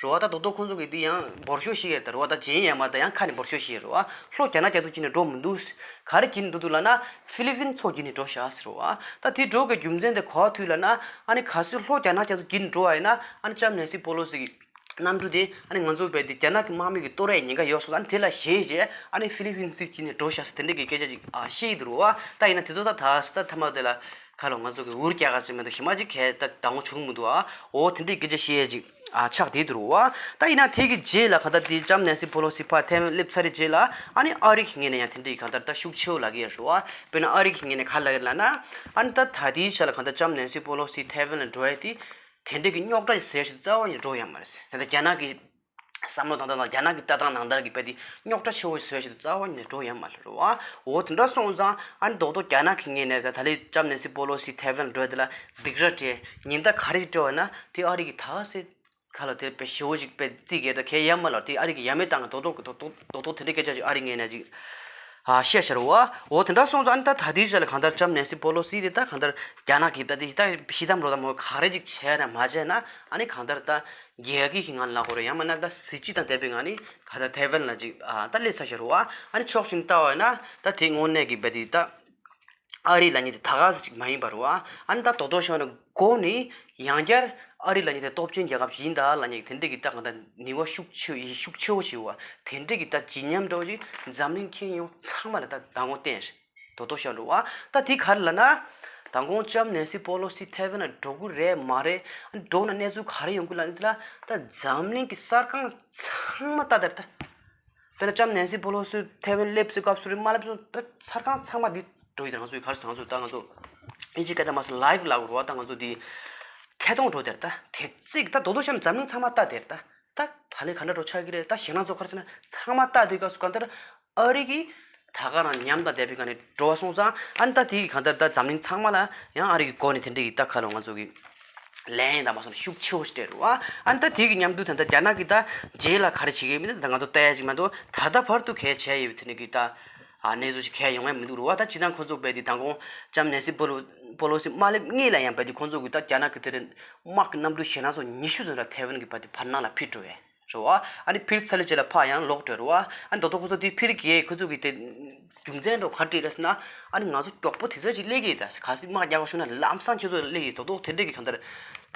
བ། ད་རྡོག་རྡོག་ཁོང་ཚོ་གི་དེ་ཡང་འབོར་ཤོག་ཤིག་ཡོད་རེད་ད། རེད་བ། ད་རྗེས་ཡང་མ་ད་ཡང་ཁ་ནས་འབོར་ཤོག་ཤིག་ཡོད་རེད་བ། ལྷོ་རྒྱ་ནག་རྒྱ་མཚོ་བརྒྱུད་ནས་འགྲོ་མི་འདུག་ག་རེ་བརྒྱུད་ནས་འགྲོ་འདུག་ལབ་ན་ཧྥི་ལི་ཕིན་མཚོ་བརྒྱུད་ནས་འགྲོ་ཤག་ཟེར་རེད་བ། ད་དེ་འགྲོ་གི་རྒྱུ་མཚན་དེ་ག་པར་ཐུག་ལབ་ན་ཨ་ནི་གལ་སྲིད་ལྷོ་རྒྱ་ནག་རྒྱ་མཚོ་བརྒྱུད་ནས་འགྲོ་བ་ཡིན་ན་ཨ་ནི་ལྕམ་ནན་སི་པོ་ལོ་སི་གི་གནམ་གྲུ་དེ་ཨ་ནི་ང་ཚོ་བས་དེ་རྒྱ་ནག་གི་དམག་མི་གི་གཏོར་ཡས་ཉེན་ཁ་ཡོད་སོང་། ཨ་ནི་དེ་ལ་ཞེད་བྱས་ཨ་ནི་ཧྥི་ལི་ཕིན་སི་གྱི་ནས་འགྲོ་ཤག་ཟེར་དེ་འདྲ་གི་སྐད་ཆ་ཅིག་ཨ་བཤད་ཀྱི་འདུག་རོ་བ། ད་ཡིན་ན་དེ་ཚོ་ད་ད་ད་ཐ་མ་དེ་ལ་ཁ་ལོ་ང་ཚོ་གི་འུར་རྒྱག་ག་ཟེར་མེད་དུ་ཞེ་མ་ཅིག་གས་ད་དང་པོ་བྱུང་མི་འདུག་ཨ། འོ་དེ་འདྲའི་སྐད་ཆ་བཤད་ཡས་ཅིག་ཨ་ཆགས་བསྡད་འདུག་རོ་བ། ད་ཡིན་ན་དེ་གི་རྗེས་ལ་ག་ད་དེ་ལྕམ་ནན་སི་པོ་ལོ་སི་ཕར་ཐའེ་ཝན་སླེབས་ཚར་རེ་རྗེས་ལ་ཨ་ནི་ཨ་རི་གི་ངོས་ནས་ཡང་དེ་འདྲའི་ག་ད་ད་ཤུགས་ཆེ་བོ་ལབ་ཀྱི་ཡོད་རོ་བ། དཔེར་ན་ཨ་རི་གི་ངོས་ནས་ག་ལབ་ཀྱི་ལབ་ན་ཨ་ནི་ད་ད་དེའི་ཆ་ལ་ག་ད་ལྕམ་ནན་སི་པོ་ལོ་སི་ཐའེ་ཝན་ལ་འགྲོ་ཡས་དེ། དེ་འདྲའི་གི་རྙོག་དྲ་ཟེར་ཞིག་རྩ་བ་ནས་འགྲོ་ཡ་མ་རེད། ད་ལྟ་རྒྱ་ནག་གི་བསམ་བློ་དང་ད་ལྟ་རྒྱ་ནག་གི་ལྟ་སྟངས་ནང་ལྟར་གི་དཔེ་དེ་རྙོག་དྲ་ཆེ་བོ་ཟེར་ཞིག་རྩ་བ་ནས་འགྲོ་ཡ་མ་རེད་བ། འོ་དེ་འདྲ་སོང་ཙང་ཨ་ནི་རྡོག་རྡོག་རྒྱ་ནག་གི་ངོས་ནས་ད་ད་ལྟའི་ལྕམ་ནན་སི་པོ་ལོ་སི་ཐའེ་ཝན་འགྲོ་དེ་ལ་སྡིགས་ར་སྤྲད་ཉེན་བརྡ་ག་རེ་ཞིག་སྤྲད་བ་ན་དེ་ཨ་རི་གི་ད་སེ་ཁ་ལ་དེ་དཔེ་ཞེ་བོ་ཞིག་དཔེ་རྩིས་གས་ད་གས་ཡ་མ་ལ་དེ་ཨ་རི་གི་ཡ་མེད་བཏང་གི་རྡོག་རྡོག་གི་རྡོག་རྡོག་རྡོག་རྡོག་དེ་འདྲའི་སྐད་ཆ་ཞིག་ཨ་རི་ངོས་ནས་ཅིག་ཨ་བཤད་ཤར་བ། འོ་དེ་འདྲ་སོང་ཙང་ཨ་ནི་ད་ད་ལྟའི་ཆ་ལ་གང་ལྟར་ལྕམ་ནན་སི་པོ་ལོ་སི་དེ་ད་གང་ལྟར་རྒྱ་ནག་གི་ད་དེ་ད་ཕྱི་དམ་རོ་ད་མོ་ག་རེ་ཅིག་བྱས་ན་མ་བྱས་ན་ཨ་ནི་གང་ལྟར་ད་རྒྱལ་ཁའི་ངང་ལ་གོ་རེ་ཡང་མིན་ན་ད་གཟི་བརྗིད་དང་ལྡན་པའི་ངང་ནས་ག་ད་ཐའེ་ཝན་ལ་ཅིག་ཨ་ད་སླེབས་ཚར་ཤར་བ། ཨ་ནི་ཕྱོགས་གཅིག་ནས་ལྟ་བ་ཡིན་ན་ད་དེ་དངོས་གནས་ཀྱི་དཔེ་དེ་ད། ཨ་རི་ལབ་མཁན་དེ་ད་ག་ཟེ་ཅིག་མ་ཡིན་པ་རེད་བ། ཨ་ནི་ད་རྡོག་རྡོག་བཤད་ན་མགོ་ནས་ཡང་བསྐྱར་ཨ་རི་ལབ་མཁན་དེ་སྟོབས་ཆེན་རྒྱལ་ཁབ་ཞིག་ཡིན་ད་ལབ་མཁན་དེ་འདྲ་གི་ད་གང་ལྟར་ནུས་པ་ཤུགས་ཆེ་ཤུགས་ཆེ་བོ་ཞིག་ཡོད་བ། དེ་འདྲ་གི་ད་བརྗིད་ཉམས་འདྲ་བོ་ཅིག་འཛམ་གླིང་ཁྱོན་ཡོངས་ཚང་མ་ལ་ད་མདང་དགོང་བསྟན་རེད། རྡོག་རྡོག་བཤད་རེད་བ། ད་དེ་ག་རེ་ལབ་ན། མདང་དགོང་ལྕམ་ནེན་སི་པོ་ལོ་སི་ཐའེ་ཝན་ལ་འགྲོ་གི་རེད་མ་རེད། འགྲོ་ན་གནས་ཚུལ་ག་རེ་ཡོང་གི་ལབ་ན་དེ་ལ་ད་འཛམ་གླིང་གི་གསར་ཁང་ཚང་མ་ལྟ་དེར་ད། དཔེར་ན་ལྕམ་ནེན་སི་པོ་ལོ་སི་ཐའེ་ཝན་སླེབས་ཚེ་སྐབས་སུ་རེད་མ་སླེབས་ཚེ་གསར་ཁང་ཚང་མ་འདི་འགྲོ་ཡི་ད་ང་ཚོ་ག་རེ་ཟེར་ང་ཚོ་ད་ང་ཚོ་ཨིན་ཇི་སྐད་ད་མ་སོང་ལའིབ་ལབ་དགོས་རེད་བ། ད་ང་ཚོ་འདི་ཐད་གཏོང་འགྲོ་དེར་ད་དེ་ཚིག་ད་རྡོག་རྡོག་བཤད་ན་འཛམ་གླིང་ཚང་མ་ལྟ་དེར་ད། ད་ད་ལས་ག་འདྲ་འགྲོ་ཆགས་ཀྱི་རེད། ད་ཞེད་སྣང་ཚོ་ག་རེ་ཟེར་ན་ཚང་མ་ལྟ་དུས་སྐབས་སུ་གང་ལྟར་ཨ་རི་གི་ད་ག་རང་ཉམས་དང་བསྡད་པའི་སྒང་ནས་འགྲོ་བ་སོང་ཙང་ཨ་ནི་ད་དེ་གང་ལྟར་ད་འཛམ་གླིང་ཚང་མ་ལ་ཡང་ཨ་རི་གི་སྒོ་ནས་དེ་འདྲ་གི་ད་ཁ་ལོ་ང་ཚོ་གི་ལན་དང་མ་སོང་ན་ཤུགས་ཆེ་བོ་ཞིག་སྤྲད་རེད་བ། ཨ་ནི་ད་དེ་གི་མཉམ་དུ་ད་ལྟ་རྒྱ་ནག་གི་ད་རྗེས་ལ་ག་རེ་བྱེད་ཀྱི་ཡོད་མིན་ད་ང་ཚོ་ལྟ་ཡ་ཅིག་མ་གཏོགས་ད་ལྟ་བར་དུ་གལ་ཆེ་ཡོད་པའི་དེ་འདྲ་གི་ད་ཨ་གནས་ཚུལ་ཞིག་གལ་ཡོང་ཡ་མི་འདུག་རེད་བ། ད་སྤྱིར་བཏང་ཁོ་ཚོ་རྦད་དེ་མདང་དགོང་ལྕམ་ནེན་སི་པོ་ལོ་པོ་ལོ་སི་མ་སླེབས་སྔོན་ལ་ཡང་རྦད་དེ་ཁོ་ཚོ་གི་ད་རྒྱ་ནག་གི་དེ་རིང་དམག་གི་གནམ་གྲུ་ཞེད་སྣང་ཚོགས་ཉི་ཤུ་ཙམ་ར་ཐའེ་ཝན་གི་རྦད་དེ་བར་སྣང་ལ་ཕུད་འགྲོ་བས་རེད་བ། ཨ་ནི་ཕུད་ཚར་ལེ་རྗེས་ལ་ཕར་ཡང་ལོག་འགྲོ་རེད་བ། ཨ་ནི་རྡོག་རྡོག་ཁོ་ཚོ་དེ་ཕུད་གི་ཁོ་ཚོ་གི་དེ་རྒྱུ་མཚན་འགྲོ་ག་རེ་རེད་ཟེར་ན། ཨ་ནི་ང་ཚོ་མགྱོགས་པོ་དེ་ཚོ་ཅིག་སླེབས་ཀྱི་ཡོད་ད། གལ་སྲིད་དམག་རྒྱག་དགོས་བྱུང་ན་ལམ་སང་ཁྱེད་ཚོ་སླེབས་ཀྱི་རྡོག་རྡོག་དེ་འདྲས་ཀྱི་གང་ལྟར་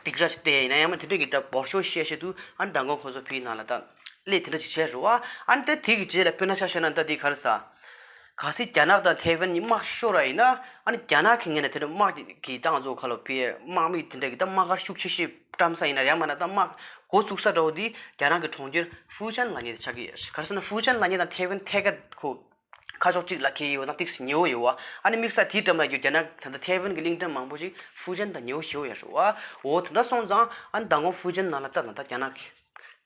སྡིགས་ར་ཞིག་བལྟས་ཡིན་ན་ཡང་མ་དེ་འདྲས་ཀྱི་ད་འབོར་ཤོག་བཤད་བཤད་དུས་ཨ་ནི་མདང་དགོང་ཁོ་ཚོ་ཕུད་ནང་ལ་ད་སླེབས་དེ་འདྲ་ཅིག་བྱས་རེད་བ། ཨ་ནི་ད་དེ་གི་རྗེས་ལ་དཔེར་ན་ཆ་བཞག་ན་ད་དེ་ག་རེ་ཟེར། གལ་སྲིད་རྒྱ་ནག་དང་ཐའེ་ཝན་གཉིས་དམག་ཤོར་བ་ཡིན་ན་ཨ་ནི་རྒྱ་ནག་གི་ངོས་ནས་དེ་འདྲ་དམག་གི་ཏང་ཚོ་ཁ་ལོ་ཕི་དམག་མི་དེ་འདྲ་གི་ད་དམག་སྒར་ཤུགས་ཆེ་ཤོས་བཀྲམ་ས་ཡིན་ན་ཡང་མིན་ན་ད་དམག་འགོ་བཙུགས་ས་འདྲ་བོ་དེ་རྒྱ་ནག་གི་གྲོང་ཁྱེར་ཧྥུ་ཅན་ལབ་མཁན་དེ་ཆགས་ཀྱི་ཡོད། ག་རེ་ཟེར་ན་ཧྥུ་ཅན་ལབ་མཁན་དང་ཐའེ་ཝན་ཐད་ཀར་ཁོ་ཁ་ཕྱོགས་གཅིག་ལ་འཁེལ་ཡོད་ན་ཏོག་ཙམ་ཉེ་བོ་ཡོད་བ། ཨ་ནི་དམིགས་བསལ་དེའི་འགྲམ་ལ་ཡོད་རྒྱ་ནག་ད་ལྟ་ཐའེ་ཝན་གི་གླིང་ཕྲན་མང་པོ་ཞིག་ཧྥུ་ཅན་དང་ཉེ་བོ་ཞེ་བོ་ཡོད་རེད་བ། འོ་དེ་འདྲ་སོང་ཙང་ཨ་ནི་མདང་དགོང་ཧྥུ་ཅན་ནང་ལ་ལྟ་ན་ད་རྒྱ་ནག་གི་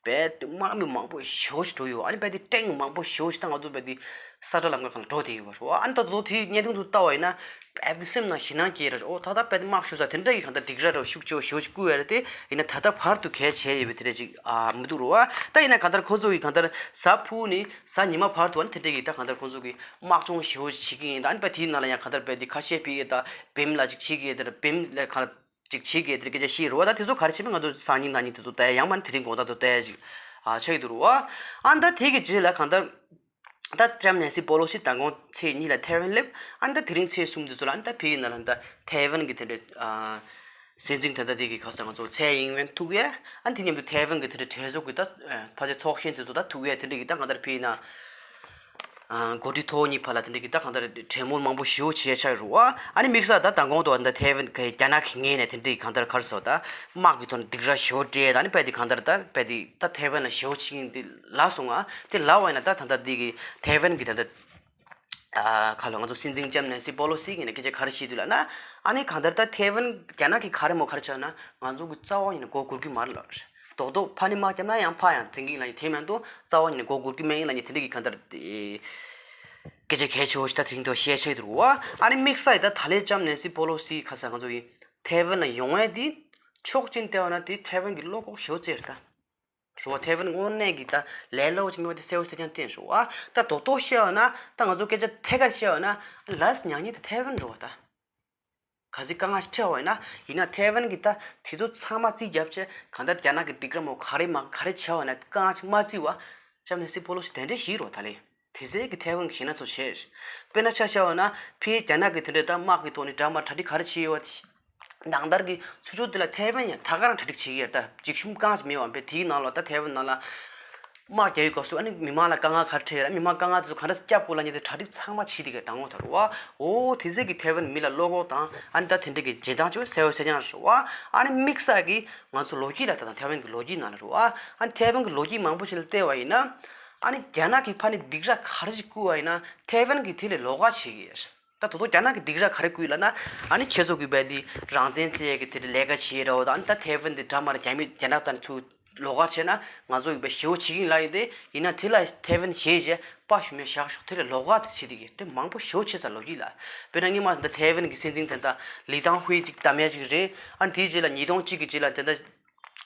རྦད་དེ་དམག་མི་མང་པོ་ཞེ་བོ་ཞིག་འགྲོ་ཡོད། ཨ་ནི་རྦད་དེ་ཊེང་མང་པོ་ཞེ་བོ་ཞིག་ད་ང་ཚོ་རྦད་དེ་ས་ཁྲ་ལམ་ཁ་སྒང་ལ་འགྲོ་བསྡད་ཡོད་པ་རེད་བ། ཨ་ནི་ད་དུང་དེའི་བརྙན་ཐུང་ཚོ་ལྟ་བ་ཡིན་ན་རྦད་དེ་སེམས་ནང་ཞེད་སྣང་སྐྱེ་ར། ཨོ་ད་ལྟ་རྦད་དེ་དམག་ཤོར་ས་དེ་འདྲ་གི་གང་ལྟར་སྡིགས་ར་འདྲ་བོ་ཤུགས་ཆེ་བོ་ཞེ་བོ་ཞིག་བསྐུལ་ཡ་རེད་དེ། ཡིན་ན་ད་ལྟ་བར་དུ་གལ་ཆེ་ཡོད་པའི་དེ་འདྲ་ཅིག་ཨ་མི་འདུག་རེད་བ། ད་ཡིན་ན་གང་ལྟར་ཁོ་ཚོ་གི་གང་ལྟར་གཟའ་ཕུར་བུ་ནས་གཟའ་ཉི་མ་བར་དུ་ཨ་ནི་དེ་འདྲ་གི་ད་གང་ལྟར་ཁོ་ཚོ་གི་དམག་སྦྱོང་ཞེ་བོ་ཞིག་བྱེད་ཀྱི་ཡིན། ད་ཨ་ནི་རྦད་དེའི་ནང་ལ་ཡང་གང་ལྟར་རྦད་དེ་ཁ་ཤས་ཕི་ཡ་ད་བེམ་ལ་ཅིག་བྱེད་ཀྱི་ཡོད། ད་བེམ་ལ་གང་ལ་ཅིག་བྱེད་ཀྱི་ཡོད་དེ་སྐད་ཆ་བཤད་རེད་བ། ད་དེ་ཚོ་ག་རེ་བྱེད་པའི་ང་ཚོ་སང་ཉིན་གནངས་ཉིན་དེ་ཚོ་ལྟ་ཡ་ཡང་མིན་ན་དེ་རིང་དགོང་དག་ཏུ་ལྟ་ཡ་ཅིག་ཨ་ཆགས་ཀྱི་འདུག་རེད་བ། ཨ་ནི་ད་དེ་གི་རྗེས་ལ་གང་ལྟར་ད་ལྕམ་ནེན་སི་པོ་ལོ་སི་མདང་དགོང་ཚེས་གཉིས་ལ་ཐའེ་ཝན་སླེབས། ཨ་ནི་ད་དེ་རིང་ཚེས་གསུམ་དེ་ཚོ་ལ་ཨ་ནི་ད་ཕི་ཡི་ནང་ལ་ད་ཐའེ་ཝན་གི་དེ་འདྲ་ཨ་སྲིད་འཛིན་ད་ལྟ་དེ་གི་ག་ས་ང་ཚོ་ཚའེ་ཡིང་ཝེན་ཐུག་ཡས། ཨ་ནི་དེ་མཉམ་དུ་ཐའེ་ཝན་གི་དེ་འདྲ་གྲོས་ཚོགས་གི་ད་ཕལ་ཆེར་ཚོགས་གཞོན་དེ་ཚོ་ད་ཐུག་ཡས་དེ་འདྲ་གི་ད་གང་ལྟར་ཕི་ཡི་ན། ཨ་འགོ་ཁྲིད་ཐོག་གཉིས་བར་ལ་དེ་འདྲ་གི་ད་གང་ལྟར་གྲོས་མོལ་མང་པོ་ཞེ་བོ་བྱས་ཆགས་རེད་བ། ཨ་ནི་དམིགས་བསལ་ད་མདང་དགོང་དུ་ད་ཐའེ་ཝན་གི་རྒྱ་ནག་གི་ངོས་ནས་དེ་འདྲ་གི་གང་ལྟར་ག་རེ་ཟེར་ད་དམག་གི་ཐོག་ནས་སྡིགས་ར་ཞེ་བོ་སྤྲད། ད་ནི་རྦད་དེ་གང་ལྟར་ད་རྦད་དེ་ད་ཐའེ་ཝན་ལ་ཞེ་བོ་བྱེད་ཀྱི་ཡིན་དེ་ལབ་སོང་ང་། དེ་ལབ་པ་ཡིན་ན་ད་ད་ལྟ་འདི་གི་ཐའེ་ཝན་གི་ད་ལྟ་ཨ་ཁ་ལོ་ང་ཚོ་སྲིད་འཛིན་ལྕམ་ནེན་སི་པོ་ལོ་སི་གི་ནས་སྐད་ཆ་ག་རེ་བཤད་དུས་ལབ་ན། ཨ་ནི་གང་ལྟར་ད་ཐའེ་ཝན་རྒྱ་ནག་གི་ག་རེ་མོ་ག་རེ་བྱས་ན་ང་ཚོ་གི་རྩ་བ་ཉིད་ནས་མགོ་སྒུར་གི་མ་རེད་ལབ་རེད། རྡོག་རྡོག་ཕ་ནི་མ་བརྒྱབ་ན་ཡང་ཕ་ཡང་འཛིང་གི་ལབ་ཡིན། དེ་མ་གཏོགས་རྩ་བ་ཉིད་ནས་མགོ་སྒུར་གི་མེད་ཡིན་ལབ་ཡིན། དེ་འདྲ་གི་གང་ལྟར་དེ་སྐད་ཆ་གལ་ཆེ་བོ་ཞིག་ད་དེ་རིང་ཐོག་བཤད་ཆེད་དུ་རུ་བ། ཨ་ནི་དམིགས་བསལ་ཡིན་ད་ད་ལས་ལྕམ་ནེན་སི་པོ་ལོ་སི་ཁ་ས་ང་ཚོ་ཡིན་ཐའེ་ཝན་ལ་ཡོང་ཡས་དེ་ཕྱོགས་གཅིག་བལྟས་པ་ན་དེ་ཐའེ་ཝན་གི་བློ་ཁོག་ཞེ་བོ་ཙེ་རེད་ད། རུ་བ་ཐའེ་ཝན་དངོས་གནས་ཀྱི་ད་ལས་སླ་བོ་ཅིག་མེད་པ་དེ་གསལ་བོ་གསལ་རྐྱང་བསྟན་རུ་བ། ད་རྡོག་རྡོག་བཤད་པ་ན་ད་ང་ཚོ་སྐད་ཆ་ཐད་ཀར་བཤད་པ་ན་ལས་ཉག་ཉིག་དེ་ཐའེ་ཝན་རུ་བ་ད། གལ་སྲིད་དཀའ་ངལ་ཞིག་འཕྲད་པ་ཡིན་ན་ཡིན་ན་ཐའེ་ཝན་གྱི་ད་དེ་ཚོ་ཚང་མ་རྩིས་བརྒྱབ་བྱས་གང་ལྟར་རྒྱ་ནག་གི་སྡིགས་ར་མོ་ག་རེ་མ་ག་རེ་བྱས་པ་ན་དཀའ་ངལ་ཞིག་མ་རྩིས་པ། ལྕམ་ནེན་སི་པོ་ལོ་སི་དེ་འདྲས་ཞིག་རོ་ད་ལེ། དེ་ཚེ་གི་ཐའེ་ཝན་གྱི་ཞེད་སྣང་ཚོ་བྱས། དཔེར་ན་ཆ་བཞག་པ་ན་ཕའི་རྒྱ་ནག་གི་དེ་འདྲས་ད་དམག་གི་ཐོག་ནས་འདྲ་མ་གྲ་སྒྲིག་ག་རེ་བྱས་ཡོད་པ། ནང་ལྟར་གྱི་ཚུར་ཕྱོགས་དེ་ལ་ཐའེ་ཝན་ཡང་ད་ག་རང་གྲ་སྒྲིག་བྱེད་ཀྱི་ཡོད་ད་འཇིགས་ཞུམ་གང་ཞིག་མེད་པ་བས། དེའི་ནང་ལ་ད་ཐའེ་ཝན་ནང་ལ་དམག་རྒྱག་ཡུལ་སྐབས་སུ་ཨ་ནི་མི་མང་ལ་དཀའ་ངལ་ག་རེ་འཕྲད་ཡོད་ལ་མི་མང་དཀའ་ངལ་དེ་ཚོ་ག་འདྲ་སྐྱབས་དགོས་ལབ་མཁན་དེ་གྲ་སྒྲིག་ཚང་མ་བྱེད་དེ་ག་དང་པོ་ད་རུ་བ། འོ་དེ་ཚེ་གི་ཐའེ་ཝན་མི་ལ་བློ་ཁོག་དང་ཨ་ནི་ད་དེ་འདྲ་གི་འཇོན་ཐང་ཅིག་གསལ་བོ་གསལ་རྐྱང་རེད་བ། ཨ་ནི་དམིགས་བསལ་གི་ང་ཚོ་ལོ་རྒྱུས་ལ་ད་དང་ཐའེ་ཝན་གི་ལོ་རྒྱུས་ནང་ལ་རུ་བ། ཨ་ནི་ཐའེ་ཝན་གི་ལོ་རྒྱུས་མང་པོ་ཞིག་ལ་བལྟས་པ་ཡིན་ན་ཨ་ནི་རྒྱ་ནག་གི་ཕ་ནི་སྡིགས་ར་ག་རེ་ཞིག་བསྐུལ་བ་ཡིན་ན་ཐའེ་ཝན་གི་དེ་ལས་ལོགས་ཀ་བྱེད་ཀྱི་ཡོད། ད་དོ་དོ་རྒྱ་ནག་གི་སྡིགས་ར་ག་རེ་བསྐུལ་ལབ་ན། ཨ་ནི་ཁྱེད་ཚོ་གི་བས་དེ་རང་བཙན་རྩོད་ཡས་ཀྱི་དེ་འདྲ་ལས་ཀ་བྱེད་ར་བ་དང་ཨ་ནི་ད་ཐའེ་ཝན་དེ་འདྲ་མར་རྒྱ་མི་རྒྱ་ནག་དང་ཚུར་ལོགས་ཀ་བྱས་ན་ང་ཚོ་གི་བས་ཞེ་བོ་བྱེད་ཀྱི་ཡིན་ལབ་ཡིན་ཏེ། ཡིན་ན་དེ་ལ་ཐའེ་ཝན་ཞེད་བྱས་དཔའ་ཞུམ་ཡས་བཞག་ཤོག་དེ་ལས་ལོགས་ཀ་དེ་བྱེད་དེ་གི་དེ་མང་པོ་ཞེ་བོ་བྱེད་ས་ལོ་རྒྱུས་ལ། དཔེར་ན་སྔོན་མ་ད་ཐའེ་ཝན་གི་སྲིད་འཛིན་དེ་འདྲ་ལི་ཏང་ཧུའེ་ཅིག་བདམས་ཡས་ཅིག་རེད། ཨ་ནི་དེའི་རྗེས་ལ་ཉིས་སྟོང་གཅིག་གི་རྗེས་ལ་དེ་འདྲ།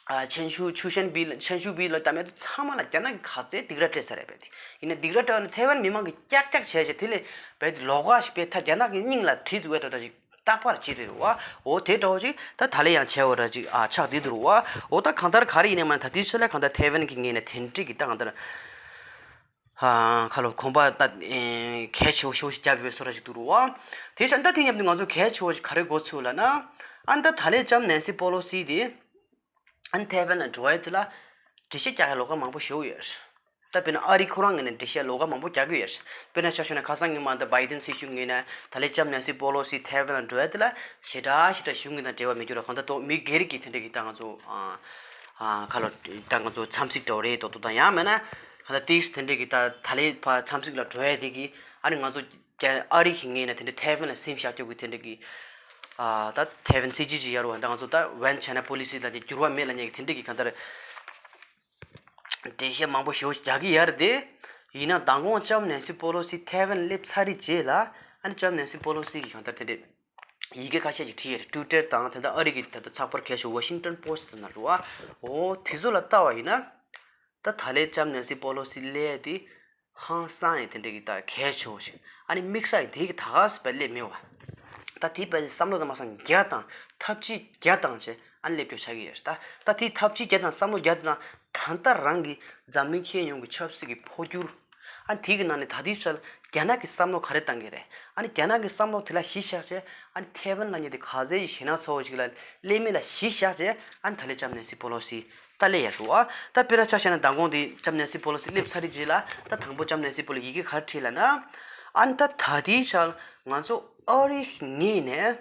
ཨ་ཆན་ཞུ་ཆུ་ཤན་བི་ལ་ཆན་ཞུ་བི་ལ་ད་མེད་དུ་ཚང་མ་ལ་རྒྱ་ནག་གི་ག་ཚད་སྡིགས་ར་སྤྲད་ས་རེད་པས་དེ། ཡིན་ན་སྡིགས་ར་སྤྲད་ནས་ཐའེ་ཝན་མི་མང་གི་ཀྱག་ཀྱག་བྱས་བྱས་དེ་ལས་བས་དེ་ལོགས་ཀ་ཞིག་པས་ད་རྒྱ་ནག་གི་སྙིང་ལ་གྲི་འཛུགས་པའི་འདྲ་འདྲ་ཞིག་རྟག་པར་བྱེད་རེད་བ། འོ་དེ་འདྲ་བོ་ཞིག་ད་ད་ལེ་ཡང་བྱས་བ་འདྲ་ཞིག་ཨ་ཆགས་བསྡད་འདུག་བ། འོ་ད་གང་ལྟར་ག་རེ་ཡིན་ནའི་མ་ད་དེའི་ཆ་ལ་གང་ལྟར་ཐའེ་ཝན་གི་ངོས་ནས་དེ་འདྲ་གི་ད་གང་ལྟར། ཨ་ཁ་ལོ་གོམ་པ་ད་ཨེ་གལ་ཆེ་བོ་ཞེ་བོ་ཞིག་བརྒྱབ་ཡོད་པའི་བཟོ་འདྲ་ཞིག་འདུག་རུ་བ། དེ་ཆ་ད་དེ་མཉམ་དུ་ང་ཚོ་གལ་ཆེ་བོ་ཞིག་ག་རེ་གོ་ཚུལ་ལབ་ན། ཨ་ནི་ད་ད་ལན་ལྕམ་ནན་སི་པོ་ལོ་སི་དེ་ཨ་ནི་ཐའེ་ཝན་ལ་འགྲོ་ཡ་དེ་ལ་འགྲེལ་བཤད་རྒྱག་ཡ་ལོགས་ཀ་མང་པོ་ཞེ་བོ་ཡོད། ད་དཔེར་ན་ཨ་རི་ཁོ་རང་ངོས་ནས་འགྲེལ་བཤད་ལོགས་ཀ་མང་པོ་རྒྱག་གི་ཡོད། དཔེར་ན་ཆ་བཞག་ན་ཁ་སང་ཉི་མ་ད་བྷའི་ཏན་སྲིད་སྐྱོང་ངོས་ནས་ད་ལན་ལྕམ་ནན་སི་པོ་ལོ་སི་ཐའེ་ཝན་ལ་འགྲོ་ཡ་དེ་ལ་ཞེ་དྲག་ཞེ་དྲག་གཞུང་གི་དང་འབྲེལ་བ་མེད་རྒྱུ་ར། གང་ལྟར་ཏོ་མི་སྒེར་གྱི་དེ་འདྲ་གི་ད་ང་ཚོ་ཨ་ཨ་ཁ་ལོ་ད་ང་ཚོ་འཚམས་གཟིགས་འདྲ་བོ་རེད་མདོག་མདོག་དང་། ཡང་མིན་ན་གང་ལྟར་ཏིག་དེ་འདྲ་གི་ད་ད་ལན་ཕ་འཚམས་གཟིགས་ལ་འགྲོ་ཡ་དེ་གི་ཨ་ནི་ང་ཚོ་རྒྱ་ཨ་རི་གི་ངོས་ནས་དེ་འདྲ་ཐའེ་ཝན་ལ་སེམས་ཤར་སྐྱོ་གི་དེ་འདྲ་གི་ཨ་ད་ཐའེ་ཝན་སྲིད་ཇུས་ཅིག་ཡོད་རུ་བ། ད་ང་ཚོ་ད་ཝན་ཆའི་ན་པོ་ལི་སི་ལ་དེ་འགྱུར་བ་མེད་ལབ་མཁན་གི་དེ་འདྲ་གི་གང་ལྟར་འགྲེལ་བཤད་མང་པོ་ཞེ་པོ་རྒྱག་གི་ཡོད་རེད་དེ། ཡིན་ན་མདང་དགོང་ལྕམ་ནན་སི་པོ་ལོ་སི་ཐའེ་ཝན་སླེབས་ཚར་རེད་རྗེས་ལ་ཨ་ནི་ལྕམ་ནན་སི་པོ་ལོ་སི་གིས་གང་ལྟར་དེ་འདྲ་ཡི་གེ་ཁ་ཤས་ཅིག་བྲིས་ཡོད་རེད། ཊུའི་ཊར་དང་དེ་འདྲ་ཨ་རི་གི་ད་ལྟ་ཚགས་པར་གལ་ཆེ་ཝ་ཤིང་ཊོན་པོ་སི་ཊི་དེ་ནང་རུ་བ། འོ་དེ་ཚོ་ལ་ལྟ་བ་ཡིན་ན། ད་ད་ལན་ལྕམ་ནན་སི་པོ་ལོ་སི་སླེབས་དེ་ཧང་སང་ཡང་དེ་འདྲ་གི་ད་གལ་ཆེ་བོ་ཞིག་ཨ་ནི་དམིགས་བསལ་དེ་གི་ད་ག་སེ་བས་སླེབས་མེད་བ། ད་དེ་བས་བསམ་བློ་དང་མ་སང་རྒྱ་དང་ཐབས་ཇུས་རྒྱ་དང་བྱས་ཨ་ནི་སླེབས་རྒྱུ་ཆགས་ཀྱི་ཡོད་རེད། ད་ད་དེ་ཐབས་ཇུས་རྒྱ་དང་བསམ་བློ་རྒྱ་དེ་དང་ད་ལྟ་རང་གི་འཛམ་གླིང་ཁྱོན་ཡོངས་ཀྱི་ཆབ་སྲིད་ཀྱི་འཕོ་འགྱུར། ཨ་ནི་དེ་གི་ནང་ནས་ད་ལྟའི་ཆར་རྒྱ་ནག་གི་བསམ་བློ་ག་རེ་བཏང་གི་རེད། ཨ་ནི་རྒྱ་ནག་གི་བསམ་བློ་དེ་ལ་གཞི་བཞག་བྱས་ཨ་ནི་ཐའེ་ཝན་ལབ་མཁན་དེ་ག་ཚད་ཞེད་སྣང་ཚ་བོ་ཞིག་ལ་སླེབས་མིན་ལ་གཞི་བཞག་བྱས་ཨ་ནི་ད་ལན་ལྕམ་ནན་སི་པོ་ལོ་སི་ད་སླེབས་ཡ་རུ་བ། ད་དཔེར་ན་ཆ་བཞག་ན་མདང་དགོང་དེ་ལྕམ་ནན་སི་པོ་ལོ་སི་སླེབས་ཚར་རེད་རྗེས་ལ་ད་དང་པོ་ལྕམ་ནན་སི་པོ་ལོ་སི་ཡི་གེ་ག་རེ་བྲིས་ལབ་ན། ཨ་ནི་ད་ད་ལྟའི་ཆར་ང་ཚོ་ཨ་རི་ངོས་ནས་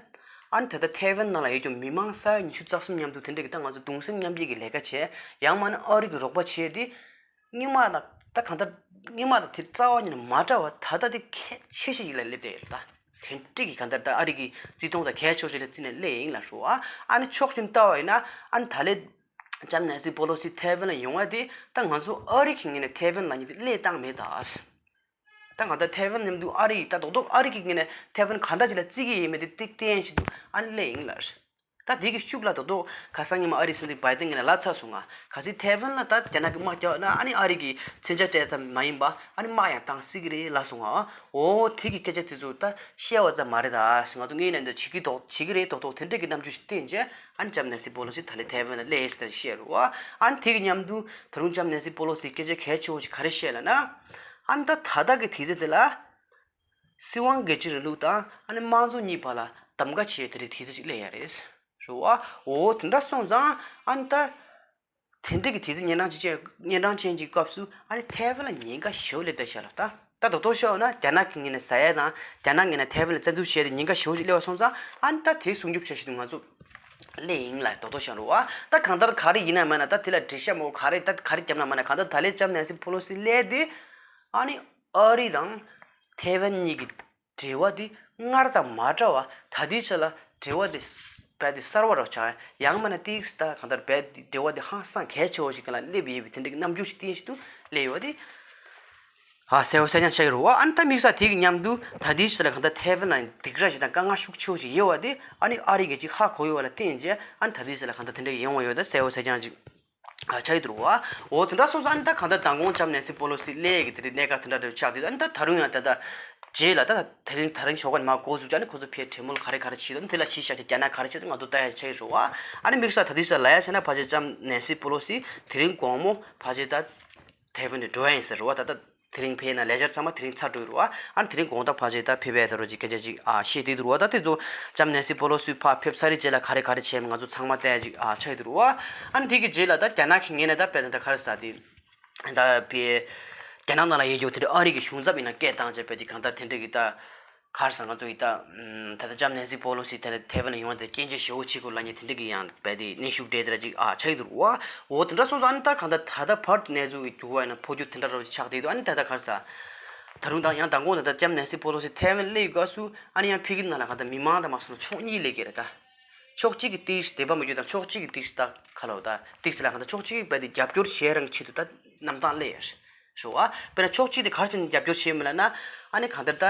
ཨ་ནི་ད་ལྟ་ཐའེ་ཝན་ནང་ལ་ཡོད་རྒྱུ་མི་མང་ས་ཡ་ཉི་ཤུ་རྩ་གསུམ་མཉམ་དུ་དེ་འདྲ་གི་ད་ང་ཚོ་གདུང་སེམས་མཉམ་སྐྱེད་ཀྱི་ལས་ཀ་བྱས། ཡང་མིན་ན་ཨ་རི་གི་རོགས་པ་བྱས་ཏེ། སྔོན་མ་དང་ད་གང་ལྟར་སྔོན་མ་དང་དེ་རྩ་བ་ཉིད་ནས་མ་འདྲ་བ་ད་ལྟ་དེ་གལ་ཆེ་ཤོས་ཤིག་ལ་སླེབས་བསྡད་ཡོད་ད། དེ་འདྲ་གི་གང་ལྟར་ད་ཨ་རི་གི་བརྩི་མཐོང་དང་གལ་ཆེ་ཤོས་ལ་བརྩིས་ནས་སླེབས་ཡིན་ལབ་ཞུ་བ། ཨ་ནི་ཕྱོགས་གཅིག་ནས་ལྟ་བ་ཡིན་ན་ཨ་ནི་ད་ལན་ལྕམ་ནན་སི་པོ་ལོ་སི་ཐའེ་ཝན་ལ་ཡོང་བ་དེ་ད་ང་ཚོ་ཨ་རི་གི་ངོས་ནས་ཐའེ་ཝན་ལབ་མཁན་དེ་སླེབས་བཏང་མེད་ད། ད་གང་ལྟར་ཐའེ་ཝན་མཉམ་དུ་ཨ་རི་ད་རྡོག་རྡོག་ཨ་རི་གི་ངོས་ནས་ཐའེ་ཝན་ག་འདྲ་ཅིག་ལ་བརྩི་གི་ཡིན་མིན་དེ་ཏིག་ཏན་ཞིག་འདུག་ཨ་ནི་སླེབས་ཡིན་ལབ། ད་དེ་གི་ཤུགས་ལ་ད་དུང་ཁ་སང་ཉི་མ་ཨ་རིའི་སྲིད་འཛིན་བྷའི་ཏིན་གྱིས་ལབ་ཚར་སོང་ང་། གལ་སྲིད་ཐའེ་ཝན་ལ་ད་རྒྱ་ནག་གིས་དམག་རྒྱག་ན་ཨ་ནི་ཨ་རི་གི་མཚོན་ཆ་སྤྲད་ཙམ་མ་ཡིན་པ་ཨ་ནི་དམག་ཡང་བཏང་སྲིད་ཀྱི་རེད་ལབ་སོང་ང་། འོ་དེ་གི་སྐད་ཆ་དེ་ཚོ་ད་བཤད་པ་ཙམ་མ་རེད་ད། ང་ཚོ་དངོས་གནས་འདི་བྱེད་ཀྱི་འདུག་བྱེད་ཀྱི་རེད་མདོག་མདོག་དེ་འདྲ་གི་རྣམ་འགྱུར་ཞིག་བསྟན་རྗེས་ཨ་ནི་ལྕམ་ནན་སི་པོ་ལོ་སི་ད་ལན་ཐའེ་ཝན་ལ་སླེབས་ཟེར་བཤད་རེད་བ། ཨ་ནི་དེ་གི་མཉམ་དུ་ད་རུང་ལྕམ་ནན་སི་པོ་ལོ་སིས་སྐད་ཆ་གལ་ཆེ་བོ་ཞིག་ག་རེ་བཤད་ལབ་ན། ཨ་ནི་ད་ད་ལྟ་གི་དུས་ཚོད་དེ་ལ། སྲིད་དབང་སྒེར་གཅོད་རིང་ལུགས་དང་ཨ་ནི་དམངས་གཙོ་གཉིས་བར་ལ་གདམ་ག་བྱེད་ཡས་དེ་རིགས་དུས་ཚོད་ཅིག་སླེབས་ཡ་རེད། རེད་བ། འོ་དེ་འདྲ་སོང་ཙང་ཨ་ནི་ད། དེ་འདྲ་གི་དུས་ཚོད་གཉན་འཕྲང་ཅིག་གཉན་འཕྲང་ཅན་གྱི་སྐབས་སུ་ཨ་ནི་ཐའེ་ཝན་ལ་ཉེན་ཁ་ཞེ་པོ་སླེབས་བསྡད་ཤག་ལ་ད། ད་རྡོག་རྡོག་བཤད་ན་རྒྱ་ནག་གི་ངོས་ནས་ཟ་ཡ་དང་རྒྱ་ནག་ངོས་ནས་ཐའེ་ཝན་ལ་བཙན་འཛུལ་བྱས་ཏེ་ཉེན་ཁ་ཞེ་པོ་ཞིག་སླེབས་པ་སོང་ཙང་ཨ་ནི་ད་དེ་སྲུང་སྐྱོབ་བྱ་ཞིག་ཏུ་ང་ཚོ་སླེབས་ཡིན་ལ་རྡོག་རྡོག་བཤད་རེད་བ། ད་གང་ལྟར་ག་རེ་ཡིན་ན་མིན་ན་ད་དེ་ལ་འགྲེལ་བཤད་མང་པོ་ག་རེ་ད་ག་རེ་བརྒྱབ་ན་མིན་ན་གང་ལྟར་ད་ལན་ལྕམ་ནན་སི་པོ་ལོ་སི་སླེབས་ཏེ་ཨ་ནི་ཨ་རི་དང་ཐའེ་ཝན་གཉིས་ཀྱི་འབྲེལ་བ་དེ་སྔར་དང་མ་འདྲ་བ་ད་ལྟའི་ཆ་ལ་འབྲེལ་བ་དེ་རྦད་དེ་གསར་བ་རུ་ཆགས། ཡང་མིན་ན་ཏིག་ད་གང་ལྟར་རྦད་དེ་འབྲེལ་བ་དེ་ཧང་སང་གལ་ཆེ་བོ་ཞིག་ལ་སླེབས་ཡོད་པའི་དེ་འདྲ་གི་རྣམ་འགྱུར་ཞིག་བསྟན་བཞིན་དུ་སླེབས་ཡོད་པ་དེ་ཨ་གསལ་པོ་གསལ་རྐྱང་ཆགས་ཀྱི་རེད་བ། ཨ་ནི་ད་དམིགས་བསལ་དེ་གི་མཉམ་དུ་ད་ལྟའི་ཆ་ལ་གང་ལྟར་ཐའེ་ཝན་ལ་སྡིགས་ར་ཞིག་དང་དཀའ་ངལ་ཤུགས་ཆེ་བོ་ཞིག་ཡོད་པ་དེ་ཨ་ནི་ཨ་རི་གིས་ཅིག་ཧ་གོ་ཡོད་པ་ལ་བརྟེན་བྱས་ཨ་ནི་ད་ལྟའི་ཆ་ལ་གང་ལྟར་དེ་འདྲ་ཡོང་བ་ཡོད་ད་གསལ་པོ་གསལ་རྐྱང་ཅིག་ཨ་ཆགས་ཀྱི་འདུག་རེད་བ། འོ་དེ་འདྲ་སོང་ཙང་ཨ་ནི་ད་གང་ལྟར་མདང་དགོང་ལྕམ་ནན་སི་པོ་ལོ་སི་སླེབས་ཀྱི་དེ་རིང་གནད་འགག་དེ་འདྲ་འདྲ་ཆགས་དུས་ཨ་ནི་ད་ད་རུང་ཡང་ད་ལྟ་རྗེས་ལ་ད་དེ་རིང་ད་རིང་ཞོགས་ཀ་ནས་མར་འགོ་བཙུགས་ཀྱི་ཨ་ནི་ཁོ་ཚོ་ཕར་གྲོས་མོལ་ག་རེ་ག་རེ་བྱེད་འདུག་ཨ་ནི་དེ་ལ་གཞི་བཞག་བྱས་རྒྱ་ནག་ག་རེ་བྱེད་འདུག་ང་ཚོ་ལྟ་ཡ་ཆགས་ཀྱི་རེད་བ། ཨ་ནི་དམིགས་བསལ་ད་ལྟའི་ཆར་ལབ་ཡ་བྱས་ན་ཕལ་ཆེར་ལྕམ་ནན་སི་པོ་ལོ་སི་དེ་རིང་དགོང་མོ་ཕལ་ཆེར་ད་ཐའེ་ཝན་དུ་འགྲོ་ཡ་ཡིན་ཟེར་རེད་བ། ད་ལྟ་དེ་རིང་ཕེབས་ན་ལས་འཆར་ཚང་མ་དེ་རིང་ཚར་འགྲོ་གི་རེད་བ། ཨ་ནི་དེ་རིང་དགོང་དག་ཕལ་ཆེར་ད་ཕེབས་ཡ་ད་རོ་ཅིག་སྐད་ཆ་ཅིག་ཨ་བཤད་བསྡད་འདུག་རེད་བ། ད་དེ་ཚོ་ལྕམ་ནན་སི་པོ་ལོ་སི་ཕར་ཕེབས་ཚར་རེད་རྗེས་ལ་ག་རེ་ག་རེ་བྱས་ང་ཚོ་ཚང་མ་བལྟ་ཡ་ཅིག་ཨ་ཆགས་ཀྱི་འདུག་རེད་བ། ཨ་ནི་དེ་གི་རྗེས་ལ་ད་རྒྱ་ནག་གི་ངོས་ནས་ད་དཔེར་ན་ད་ག་རེ་ཟེར་དེ། ད་ཕི་རྒྱ་ནག་ནང་ལ་ཡོད་རྒྱུ་དེ་འདྲ་ཨ་རི་གི་གཞུང་ཚབ་ཡིན་ན་སྐད་བཏང་བྱས་རྦད་དེ་གང་ལྟར་དེ་འདྲ་གི་ད་ག་རེ་ཟེར་ང་ཚོ་ཡི་ད་ད་ལྟ་ལྕམ་ནན་སི་པོ་ལོ་སི་དེ་འདྲ་ཐའེ་ཝན་ལ་ཡོང་བ་དེ་སྐྱོན་བརྗོད་ཞེ་པོ་བྱེད་དགོས་ལབ་མཁན་དེ་འདྲ་གི་ཡང་རྦད་དེ་གནོན་ཤུགས་སྤྲད་དེ་འདྲ་ཅིག་ཨ་ཆགས་ཀྱི་འདུག་རེད་བ། འོ་དེ་འདྲ་སོང་ཙང་ཨ་ནི་ད་གང་ལྟར་ད་ལྟ་བར་དུ་གནས་ཚུལ་གྱི་འགྱུར་བ་ཡིན་ན་འཕོ་འགྱུར་དེ་འདྲ་རོ་ཆགས་བསྡད་འདུག་ཨ་ནི་ད་ལྟ་ག་རེ་ཟེར། ད་རུང་ད་ཡང་མདང་དགོང་ད་ལྟ་ལྕམ་ནན་སི་པོ་ལོ་སི་ཐའེ་ཝན་སླེབས་ཡོད་སྐབས་སུ་ཨ་ནི་ཡང་ཕ་གི་ནང་ལ་གང་ལྟར་མི་མང་དང་མ་སོང་ན་ཕྱོགས་གཉིས་སླེབས་ཀྱི་རེད་ད། ཕྱོགས་གཅིག་གིས་ཏིག་དད་པ་མི་འཇུག་དང་ཕྱོགས་གཅིག་གིས་ཏིག་ད་ཁ་ལོ་ད་ཏིག་ལ་གང་ལྟར་ཕྱོགས་གཅིག་གིས་རྦད་དེ་རྒྱབ་སྐྱོར་བྱེད་རང་ཆེད་དུ་ད་རྣམ་སྟངས་སླེབས་ཡོད་རེད་བ། དཔེར་ན་ཕྱོགས་གཅིག་དེ་ག་རེ་བྱས་ནས་རྒྱབ་སྐྱོར་བྱེད་མི་ལབ་ན་ཨ་ནི་གང་ལྟར་ད་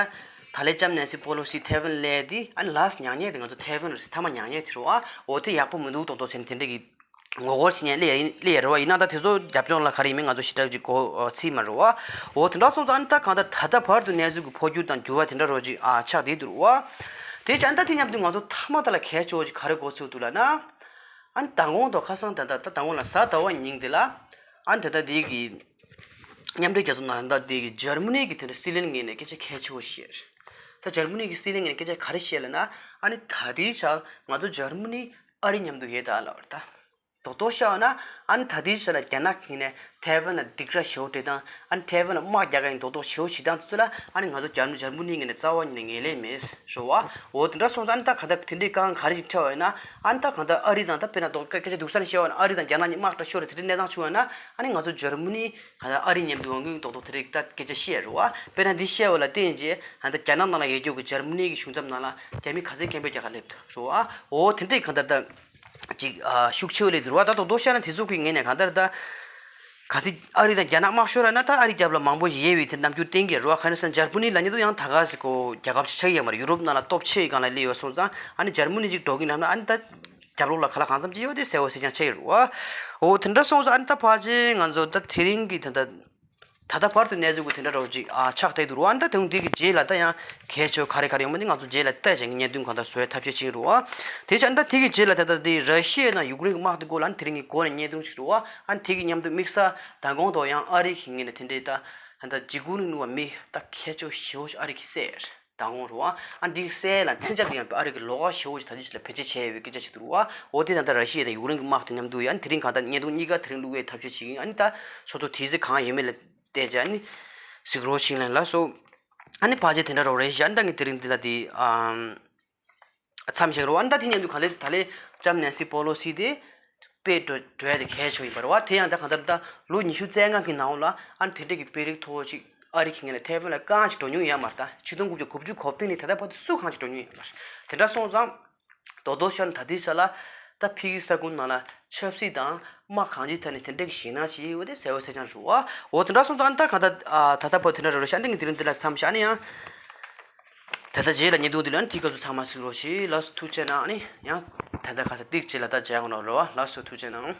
ད་ལན་ལྕམ་ནན་སི་པོ་ལོ་སི་ཐའེ་ཝན་སླེབས་དེ་ཨ་ནི་ལཱས་མྱངས་མཁན་དེ་ང་ཚོ་ཐའེ་ཝན་རེད་ཟེར་མཐའ་མ་མྱངས་མཁན་དེ་རེད་བ། འོ་དེ་ཡག་པོ་མི་འདུག་མདོག་མདོག་བྱས་ནས་དེ་འདྲ་གི་ངོ་རྒོལ་བྱེད་མཁན་སླེབས་ཡ་ཡིན་སླེབས་ཡ་རེད་བ། ཡིན་ན་ད་དེ་ཚོ་རྒྱབ་ལྗོངས་ལ་ག་རེ་ཡིན་མིན་ང་ཚོ་ཞེ་དྲག་ཅིག་གོ་ཚིག་མ་རེད་བ། འོ་དེ་འདྲ་སོང་ཙང་ཨ་ནི་ད་གང་ལྟར་ད་ལྟ་བར་དུ་གནས་ཚུལ་གྱི་འཕོ་འགྱུར་དང་འགྱུར་བ་དེ་འདྲ་རོ་ཅིག་ཨ་ཆགས་བསྡད་འདུག་རེད་བ། དེ་བྱས་ཨ་ནི་ད་དེ་མཉམ་དུ་ང་ཚོ་མཐའ་མ་ད་ལ་གལ་ཆེ་བོ་ཅིག་ག་རེ་གོ་ཚུལ་འདུག་ལབ་ན། ཨ་ནི་མདང་དགོང་དང་ཁ་སང་ད་ལྟ་ད་མདང་དགོང་ལ་གཟའ་ཟླ་བ་ཉིན་དེ་ལ་ཨ་ནི་ད་ལྟ་དེ་གི་ མཉམ་འབྲེལ་རྒྱལ་ཚོགས་ནང་ད་དེ་གི་འཇར་མ་ནི་གི་དེ་འདྲ་སྲིད་བློན་ངོས་ནས་སྐད་ཆ་གལ་ཆེ་བོ་བཤད། ད་འཇར་མ་ནི་གི་སྲིད་བློན་ངོས་ནས་སྐད་ཆ་ག་རེ་བཤད་ལབ་ན། ཨ་ནི་ད་ལྟའི་ཆར་ང་ཚོ་འཇར་མ་ནི་ཨ་རི་མཉམ་དུ་ཡོད་ད་ལབ་པ་རེད་ད། རྡོག་རྡོག་བཤད་ན། ཨ་ནི་ད་ལྟའི་ཆར་ལ་རྒྱ་ནག་གིས་ནས་ཐའེ་ཝན་ལ་སྡིགས་ར་ཞེ་པོ་སྤྲད་སྟངས། ཨ་ནི་ཐའེ་ཝན་ལ་དམག་རྒྱག་ག་ཡིན་རྡོག་རྡོག་ཞེ་པོ་བྱེད་སྟངས་དེ་ཚོ་ལ། ཨ་ནི་ང་ཚོ་འཇར་འཇར་མ་ནི་ངོས་ནས་རྩ་བ་ཉིད་ནས་ངེས་ལེགས་མེད་ཟེར་བ། འོ་དེ་འདྲ་སོང་ཙང་ཨ་ནི་ད་གང་ལྟར་དེ་འདྲའི་དཀའ་ངལ་ག་རེ་ཞིག་འཕྲད་པ་ཡིན་ན། ཨ་ནི་ད་གང་ལྟར་ཨ་རི་དང་ད་དཔེར་ན་རྡོག་སྐད་ཆ་སྡུག་ས་ནས་བཤད་པ་ན། ཨ་རི་དང་རྒྱ་ནག་གཉིས་དམག་འདྲ་ཤོར་རེད། དེ་འདྲའི་གནས་སྟངས་བྱུང་བ་ན། ཨ་ནི་ང་ཚོ་འཇར་མ་ནི་གང་ལྟར་ཨ་རི་མཉམ་དུ་འོང་གི་རྡོག་རྡོག་དེ་རིགས་ད་སྐད་ཆ་བཤད་རེད་བ། དཔེར་ན་འདི་བཤད་པ་ལ་བརྟེན་བྱས་ད་ལྟ་རྒྱ་ནག་ནང་ལ་ཡོད་རྒྱུ་གི་འཇར་མ་ནི་གི་གཞུང་ཚབ་ནང་ལ་རྒྱ་མི་ག་ཚད་མཁན་པོ་རྒྱག་ག་སླེབས་འདུག་རེད་བ། འོ་དེ་འདྲའི་གང་ལྟར་ད། ཅིག་ཨ་ཤུགས་ཆེ་བ་ལས་འདུག་ར། ད་རྡོག་རྡོག་བཤད་ན་དེ་ཚོ་གི་ངོས་ནས་གང་ལྟར་ད། གལ་སྲིད་ཨ་རི་དང་རྒྱ་ནག་དམག་ཤོར་ཡ་ན། ད་ཨ་རི་རྒྱབ་ལ་མང་པོ་ཞིག་ཡོད་པའི་དེ་རྣམ་འགྱུར་བསྟན་གྱི་རེད་བ། ག་རེ་ཟེར་ན་འཇར་པ་ནི་ལབ་མཁན་དེ་ཡང་ད་ག་ཟེ་ཁོ་རྒྱལ་ཁབ་ཅིག་ཆགས་ཀྱི་ཡོད་མ་རེད། ཡུ་རོབ་ནང་ལ་སྟོབས་ཆེ་བའི་སྒང་ལ་སླེབས་ཡོད་སོང་ཙང་། ཨ་ནི་འཇར་པ་ནི་ཅིག་འགྲོ་གི་ཡིན་ལབ་ན། ཨ་ནི་ད་རྒྱབ་ལོགས་ལ་ག་ལ་གང་འཚམ་ཅིག་ཡོད་དེ་གསལ་བོ་གསལ་རྐྱང་ཆགས་ཀྱི་རེད་བ། འོ་དེ་འདྲ་སོང་ཙང་ཨ་ནི་ད་ཕལ་ཆེར་ང་ཚོ་ད་དེ་རིང་གི་ད་ད། ད་ལྟ་བར་དུ་གནས་ཚུལ་གྱི་དེ་འདྲ་རོ་ཅིག་ཨ་ཆགས་བསྡད་འདུག་རོ། ཨ་ནི་ད་དེ་འདི་གི་རྗེས་ལ་ད་ཡང་གལ་ཆེ་བ་ག་རེ་ག་རེ་ཡོང་མིན་དེ་ང་ཚོ་རྗེས་ལ་བལྟས་བྱས་བརྙན་ཐུང་གང་ལྟར་བཟོ་ཡ་ཐབས་ཤེས་བྱེད་ཀྱི་རེད་བ། དེ་ཆ་ཨ་ནི་ད་དེ་གི་རྗེས་ལ་ད་ལྟ་དེ་ར་ཤི་ཡ་དང་ཡུཀ་རེན་གྱི་དམག་དེ་སྐོར་ལ་ཨ་ནི་དེ་རིང་གི་འགོ་ནས་བརྙན་ཐུང་ཞིག་རེད་བ། ཨ་ནི་དེ་གི་མཉམ་དུ་དམིགས་བསལ་མདང་དགོང་དུ་ཡང་ཨ་རི་གི་ངོས་ནས་དེ་འདྲའི་ད་ད་ལྟ་འཇིགས་སྐུལ་གནང་བ་མི་ད་གལ་ཆེ་བ་ཞེ་པོ་ཞིག་ཨ་རི་གིས་བསད། མདང་དགོང་རེད་བ། ཨ་ནི་འདི་གསལ་ལ་མཚོན་ཆ་དེ་ཡང་ཨ་རི་གིས་ལོགས་ཀ་ཞེ་པོ་ཞིག་ད་ལྟའི་ཆ་ལ་བེད་སྤྱོད་བྱས་ཡོད་པའི་སྐད་ཆ་ཞིག་འདུག་རེད་བ། འོ་དེ་ད་ལྟ་ར་ཤི་ཡ་དང་ཡུཀ་རེན་གྱི་དམག་དེ་མཉམ་དུ་ཡང་དེ་རིང་གང་ལྟར་བརྙན་ཐུང་གཉིས་ཀ་དེ་རིང་བླུག་ཡའི་ཐབས་ཤེས་བྱེད་ཀྱི་ཡིན། ཨ་ནི་ད་སོ་སོ་དུས་ཚོད་གང་ཡོད་མེད་ལ་བལྟས་བྱས་ཨ་ནི་གཟིགས་རོགས་བྱེད་ལན་ལ་སོ། ཨ་ནི་ཕལ་ཆེར་དེ་འདྲ་རོ་རེད་ཤག་ཨ་ནི་ད་ངས་དེ་རིང་འདི་ལ་དེ་ཨམ་མཚམས་བཞག་རོགས། ཨ་ནི་ད་དེ་མཉམ་དུ་གང་ལྟར་ད་ལན་ལྕམ་ནན་སི་པོ་ལོ་སི་དེ་དཔེ་འགྲོ་འགྲོ་ཡ་དེ་གལ་ཆེ་བ་ཡིན་པ་རེད་བ། དེ་ཡང་ད་གང་ལྟར་ད་ལོ་ཉི་ཤུ་རྩ་ལྔ་གི་ནང་ལ་ཨ་ནི་དེ་འདྲ་གི་དཔེ་རིགས་མཐོ་བོ་ཅིག་ཨ་རི་གི་ངོས་ལ་ཐའེ་ཝན་ལ་རྐང་ཅིག་འགྲོ་མྱོང་ཡོད་མ་རེད། ད་ཆིག་སྟོང་དགུ་བརྒྱ་དགུ་བཅུ་གོ་བདུན་ནས་ད་ལྟ་བར་དུ་སུ་གང་ཅིག་འགྲོ་མྱོང་ཡོད་མ་རེད། དེ་འདྲ་སོང་ཙང་། རྡོག་རྡོག་བཤད་ན་ད་ལྟའི་ཆ་ལ་ད་ཕ་གི་ས་ཁུལ་ནང་ལ་ཆབ་སྲིད་དང་དམག་གང་ཅིའི་ཐད་ནས་དེ་འདྲ་གི་ཞེད་སྣང་ཞིག་ཡོད་པ་དེ་གསལ་པོ་གསལ་རྐྱང་རེད་བ། འོ་དེ་འདྲ་སོང་ཙང་ད་གང་ལྟར་ཨ་ད་ལྟ་བར་དེ་འདྲ་རེད་རོ་ཤག་ཨ་ནི་ངས་དེ་རིང་འདི་ལ་མཚམས་བཞག་ཨ་ནི་ཡང་ད་ལྟ་རྗེས་ལ་བརྙན་ཐུང་འདི་ལ་ཨ་ནི་དེའི་སྐབས་སུ་ཚང་མ་གཟིགས་རོགས་ཞེས་ལགས་སོ། ཐུགས་རྗེ་གནང་། ཨ་ནི་ཡང་ད་ལྟ་ག་ས་ཏིག་ཅིག་ལ་ད་མཇལ་གོ་ནོ་རེད་བ། ལགས་སོ། ཐུགས་རྗེ་གནང་།